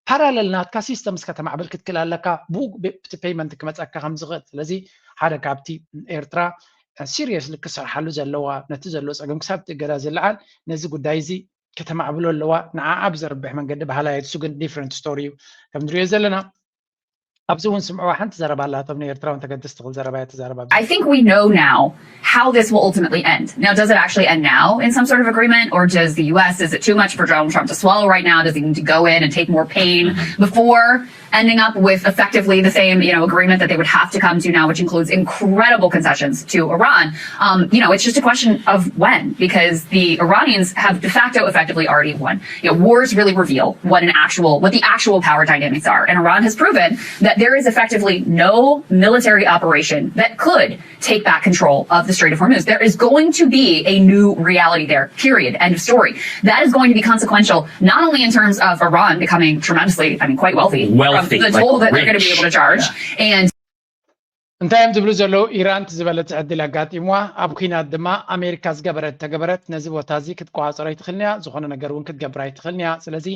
ፓራለል ናትካ ሲስተምስ ከተማዕብል ክትክእል ኣለካ፣ ብኡ እቲ ፔይመንት ክመፀካ ከም ዝኽእል። ስለዚ ሓደ ካብቲ ኤርትራ ሲሪየስሊ ክሰርሓሉ ዘለዋ፣ ነቲ ዘሎ ፀገም ክሳብ እቲ እገዳ ዝለዓል ነዚ ጉዳይ እዚ ከተማዕብሎ ኣለዋ። ንዓዓ ብዘርብሕ መንገዲ ባህላ የድሱ ግን ዲፍረንት ስቶሪ እዩ ከም ንሪኦ ዘለና። ኣብዚ እውን ስምዕዋ ሓንቲ ዘረባ ኣላቶም ንኤርትራውን ተገድስ ትኽእል ዘረባ እያ ትዛረባ። I think we know now how this will ultimately end. Now, does it actually end now in some sort of agreement, or does the U S, is it too much for Donald Trump to swallow right now? Does he need to go in and take more pain before ending up with effectively the same, you know, agreement that they would have to come to now, which includes incredible concessions to Iran? Um, you know, it's just a question of when, because the Iranians have de facto effectively already won. You know, wars really reveal what an actual, what the actual power dynamics are. And Iran has proven that there is effectively no military operation that could take back control of the Strait of Hormuz. There is going to be a new reality there, period. End of story. That is going to be consequential, not only in terms of Iran becoming tremendously, I mean, quite wealthy, Wealthy, from the like, toll that they're going to be rich. able to charge. And እንታይ እዮም ዝብሉ ዘለዉ? ኢራን ዝበለፀ ዕድል ኣጋጢምዋ፣ ኣብ ኩናት ድማ ኣሜሪካ ዝገበረት ተገበረት፣ ነዚ ቦታ እዚ ክትቆፃፀሮ ኣይትኽእልን እያ፣ ዝኾነ ነገር እውን ክትገብር ኣይትኽእልን እያ። ስለዚ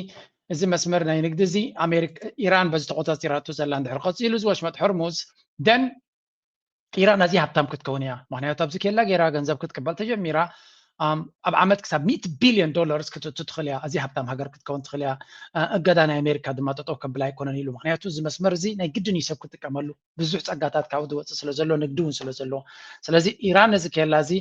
እዚ መስመር ናይ ንግዲ እዚ ኣሜሪካ፣ ኢራን በዚ ተቆፃፂራቶ ዘላ እንድሕር ቀፂሉ፣ እዚ ወሽመጥ ሕርሙዝ ደን ኢራን ኣዝያ ሃብታም ክትከውን እያ። ምክንያቱ ኣብዚ ኬላ ገይራ ገንዘብ ክትቅበል ተጀሚራ፣ ኣብ ዓመት ክሳብ ሚእቲ ቢልዮን ዶላርስ ክትእቱ ትኽእል እያ። ኣዝያ ሃብታም ሃገር ክትከውን ትኽእል እያ። እገዳ ናይ ኣሜሪካ ድማ ጠጠው ከብላ ኣይኮነን ኢሉ። ምክንያቱ እዚ መስመር እዚ ናይ ግድን እዩ ሰብ ክጥቀመሉ። ብዙሕ ፀጋታት ካብኡ ዝወፅእ ስለ ዘሎ፣ ንግዲ እውን ስለ ዘሎ። ስለዚ ኢራን ነዚ ኬላ እዚ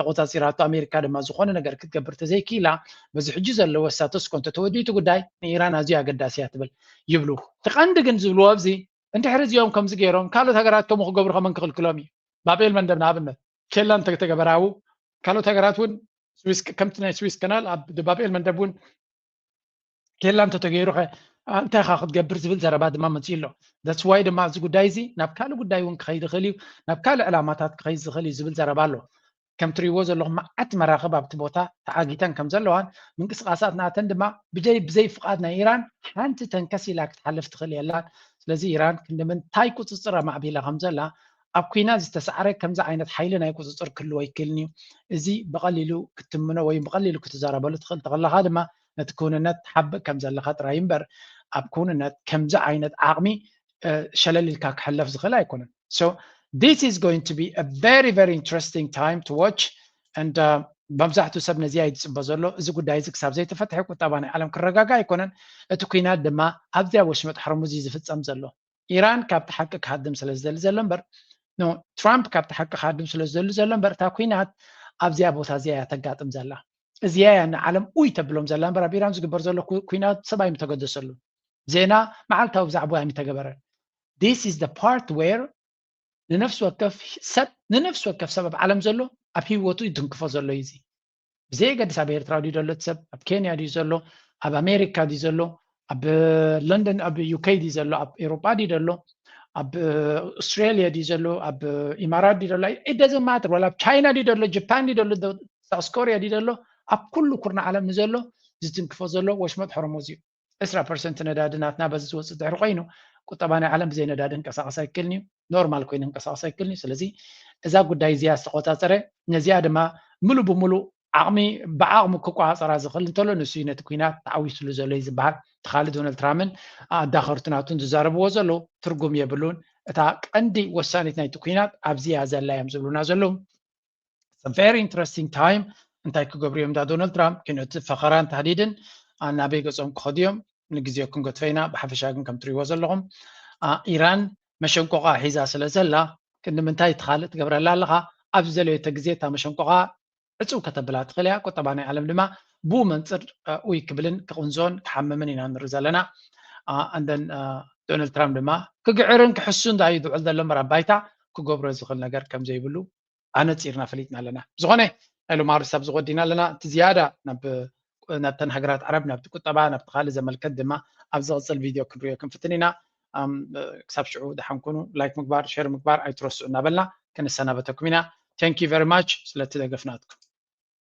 ተቆፃፂራቶ፣ ኣሜሪካ ድማ ዝኾነ ነገር ክትገብር ተዘይክኢላ፣ በዚ ሕጂ ዘለዎ ስታተስኮ እንተተወዲኡ እቲ ጉዳይ ንኢራን ኣዝዩ ኣገዳሲ እያ ትብል ይብሉ። እቲ ቀንዲ ግን ዝብልዎ ኣብዚ፣ እንድሕሪ እዚኦም ከምዚ ገይሮም ካልኦት ሃገራት ከምኡ ክገብሩ ከመን ክኽልክሎም እዩ? ባብኤል መንደብ ንኣብነት ኬላ እንተተገበራዊ ካልኦት ሃገራት እውን ስዊስ፣ ከምቲ ናይ ስዊስ ከናል ኣብ ባብኤል መንደብ እውን ኬላ እንተተገይሩ ከ እንታይ ኢኻ ክትገብር ዝብል ዘረባ ድማ መፅኡ ኣሎ። That's why ድማ እዚ ጉዳይ እዚ ናብ ካልእ ጉዳይ እውን ክኸይድ ይኽእል እዩ፣ ናብ ካልእ ዕላማታት ክኸይድ ዝኽእል እዩ ዝብል ዘረባ ኣሎ። ከም ትሪእዎ ዘለኹም መዓት መራኽብ ኣብቲ ቦታ ተዓጊተን ከም ዘለዋን ምንቅስቃሳት ናተን ድማ ብደይ ብዘይ ፍቓድ ናይ ኢራን ሓንቲ ተንከስ ኢላ ክትሓልፍ ትኽእል የላን። ስለዚ ኢራን ክንዲ ምንታይ ቁፅፅር ኣማዕቢላ ከም ዘላ ኣብ ኩናት ዝተሳዕረ ከምዚ ዓይነት ሓይሊ ናይ ቁፅፅር ክህልዎ ኣይክእልን እዩ። እዚ ብቐሊሉ ክትምኖ ወይ ብቐሊሉ ክትዛረበሉ ትኽእል ተኸለኻ ድማ ነቲ ክውንነት ትሓብእ ከም ዘለኻ ጥራይ እምበር ኣብ ክውንነት ከምዚ ዓይነት ዓቕሚ ሸለል ኢልካ ክሕለፍ ዝኽእል ኣይኮነን። So this is going to be a very very interesting time to watch and መብዛሕትኡ ሰብ ነዚ እዩ ዝፅበ ዘሎ። እዚ ጉዳይ እዚ ክሳብ ዘይተፈትሐ ቁጠባ ናይ ዓለም ክረጋጋእ ኣይኮነን። እቲ ኩናት ድማ ኣብዚኣ ወሽመጥ ሕርሙዝ እዩ ዝፍፀም ዘሎ። ኢራን ካብቲ ሓቂ ክሃድም ስለ ዝደሊ ዘሎ እምበር፣ ትራምፕ ካብቲ ሓቂ ክሃድም ስለ ዝደሊ ዘሎ እምበር፣ እታ ኩናት ኣብዚኣ ቦታ እዚኣ እያ ተጋጥም ዘላ። እዚኣ እያ ንዓለም ኡይ ተብሎም ዘላ እምበር፣ ኣብ ኢራን ዝግበር ዘሎ ኩናት ሰብ ኣይምተገደሰሉ። ዜና መዓልታዊ ብዛዕባ ኣይምተገበረን። This is the part where ንነፍሲ ወከፍ ሰብ ንነፍሲ ወከፍ ሰብ ኣብ ዓለም ዘሎ ኣብ ህይወቱ ይትንክፎ ዘሎ እዩ። እዚ ብዘየገድስ ኣብ ኤርትራ ድዩ ዘሎ እቲ ሰብ፣ ኣብ ኬንያ ድዩ ዘሎ፣ ኣብ ኣሜሪካ ድዩ ዘሎ፣ ኣብ ለንደን ኣብ ዩኬ ድዩ ዘሎ፣ ኣብ ኤውሮጳ ድዩ ዘሎ፣ ኣብ ኣውስትራልያ ድዩ ዘሎ፣ ኣብ ኢማራት ድዩ ዘሎ፣ it doesn't matter፣ ዋላ ኣብ ቻይና ድዩ ዘሎ፣ ጃፓን ድዩ ዘሎ፣ ሳውስ ኮርያ ድዩ ዘሎ፣ ኣብ ኩሉ ኩርና ዓለም ንዘሎ ዝትንክፎ ዘሎ ወሽመጥ ሆርሙዝ እዩ። ዕስራ ፐርሰንት ነዳዲ ናትና በዚ ዝወፅእ ድሕሪ ኮይኑ፣ ቁጠባ ናይ ዓለም ብዘይ ነዳዲ ክንቀሳቐስ ኣይክእልን እዩ። ኖርማል ኮይኑ ክንቀሳቐስ ኣይክእልን እዩ። ስለዚ እዛ ጉዳይ እዚኣ ዝተቆፃፀረ፣ ነዚኣ ድማ ሙሉ ብሙሉ ዓቕሚ ብዓቕሙ ክቆፃፀራ ዝኽእል እንተሎ፣ ንሱ እዩ ነቲ ኩናት ተዓዊትሉ ዘሎ እዩ ዝበሃል። እቲ ካልእ፣ ዶናልድ ትራምፕን ኣዳኸርቲ ናቱን ዝዛረብዎ ዘለዉ ትርጉም የብሉን። እታ ቀንዲ ወሳኒት ናይቲ ኩናት ኣብዚ እያ ዘላ እዮም ዝብሉና ዘለዉ። It's a very interesting time። እንታይ ክገብሩ እዮም እንዳ ዶናልድ ትራምፕ? ኪኖቲ ፈኸራን ታህዲድን ናበይ ገጾም ክኸዱ እዮም? ንግዜኡ ክንገድፎ ኢና። ብሓፈሻ ግን ከም ትሪእዎ ዘለኹም፣ አ፣ ኢራን መሸንቆቓ ሒዛ ስለ ዘላ፣ ክንዲ ምንታይ እቲ ካልእ ትገብረላ ኣለኻ? ኣብ ዝደለየቶ ግዜ እታ መሸንቆቓ ዕጽው ከተብላ ትኽእል እያ። ቁጠባ ናይ ዓለም ድማ ብኡ መንጽር፣ አ፣ ኡይ ክብልን ክቕንዞን ክሓምምን ኢና ንርኢ ዘለና። አ፣ and then፣ አ፣ ዶናልድ ትራምፕ ድማ ክግዕርን ክሕሱን ዳዩ ዝውዕል ዘሎ እምበር ኣብ ባይታ ክገብሮ ዝኽእል ነገር ከም ዘይብሉ ኣነጺርና ፈሊጥና ኣለና። ብዝኾነ ናይ ሎማሪ ሳብ ዝወዲና ኣለና። እቲ ዝያዳ ናብ፣ ናብተን ሃገራት ዓረብ፣ ናብቲ ቁጠባ፣ ናብቲ ካልእ ዘመልከት ድማ ኣብ ዝቕጽል ቪድዮ ክንሪኦ ክንፍትን ኢና። ኣም፣ ክሳብ ሽዑ ደሓን ኩኑ። ላይክ ምግባር፣ ሼር ምግባር ኣይትረስዑ እናበልና ክንሰናበተኩም ኢና። Thank you very much ስለቲ ደገፍ ናትኩም።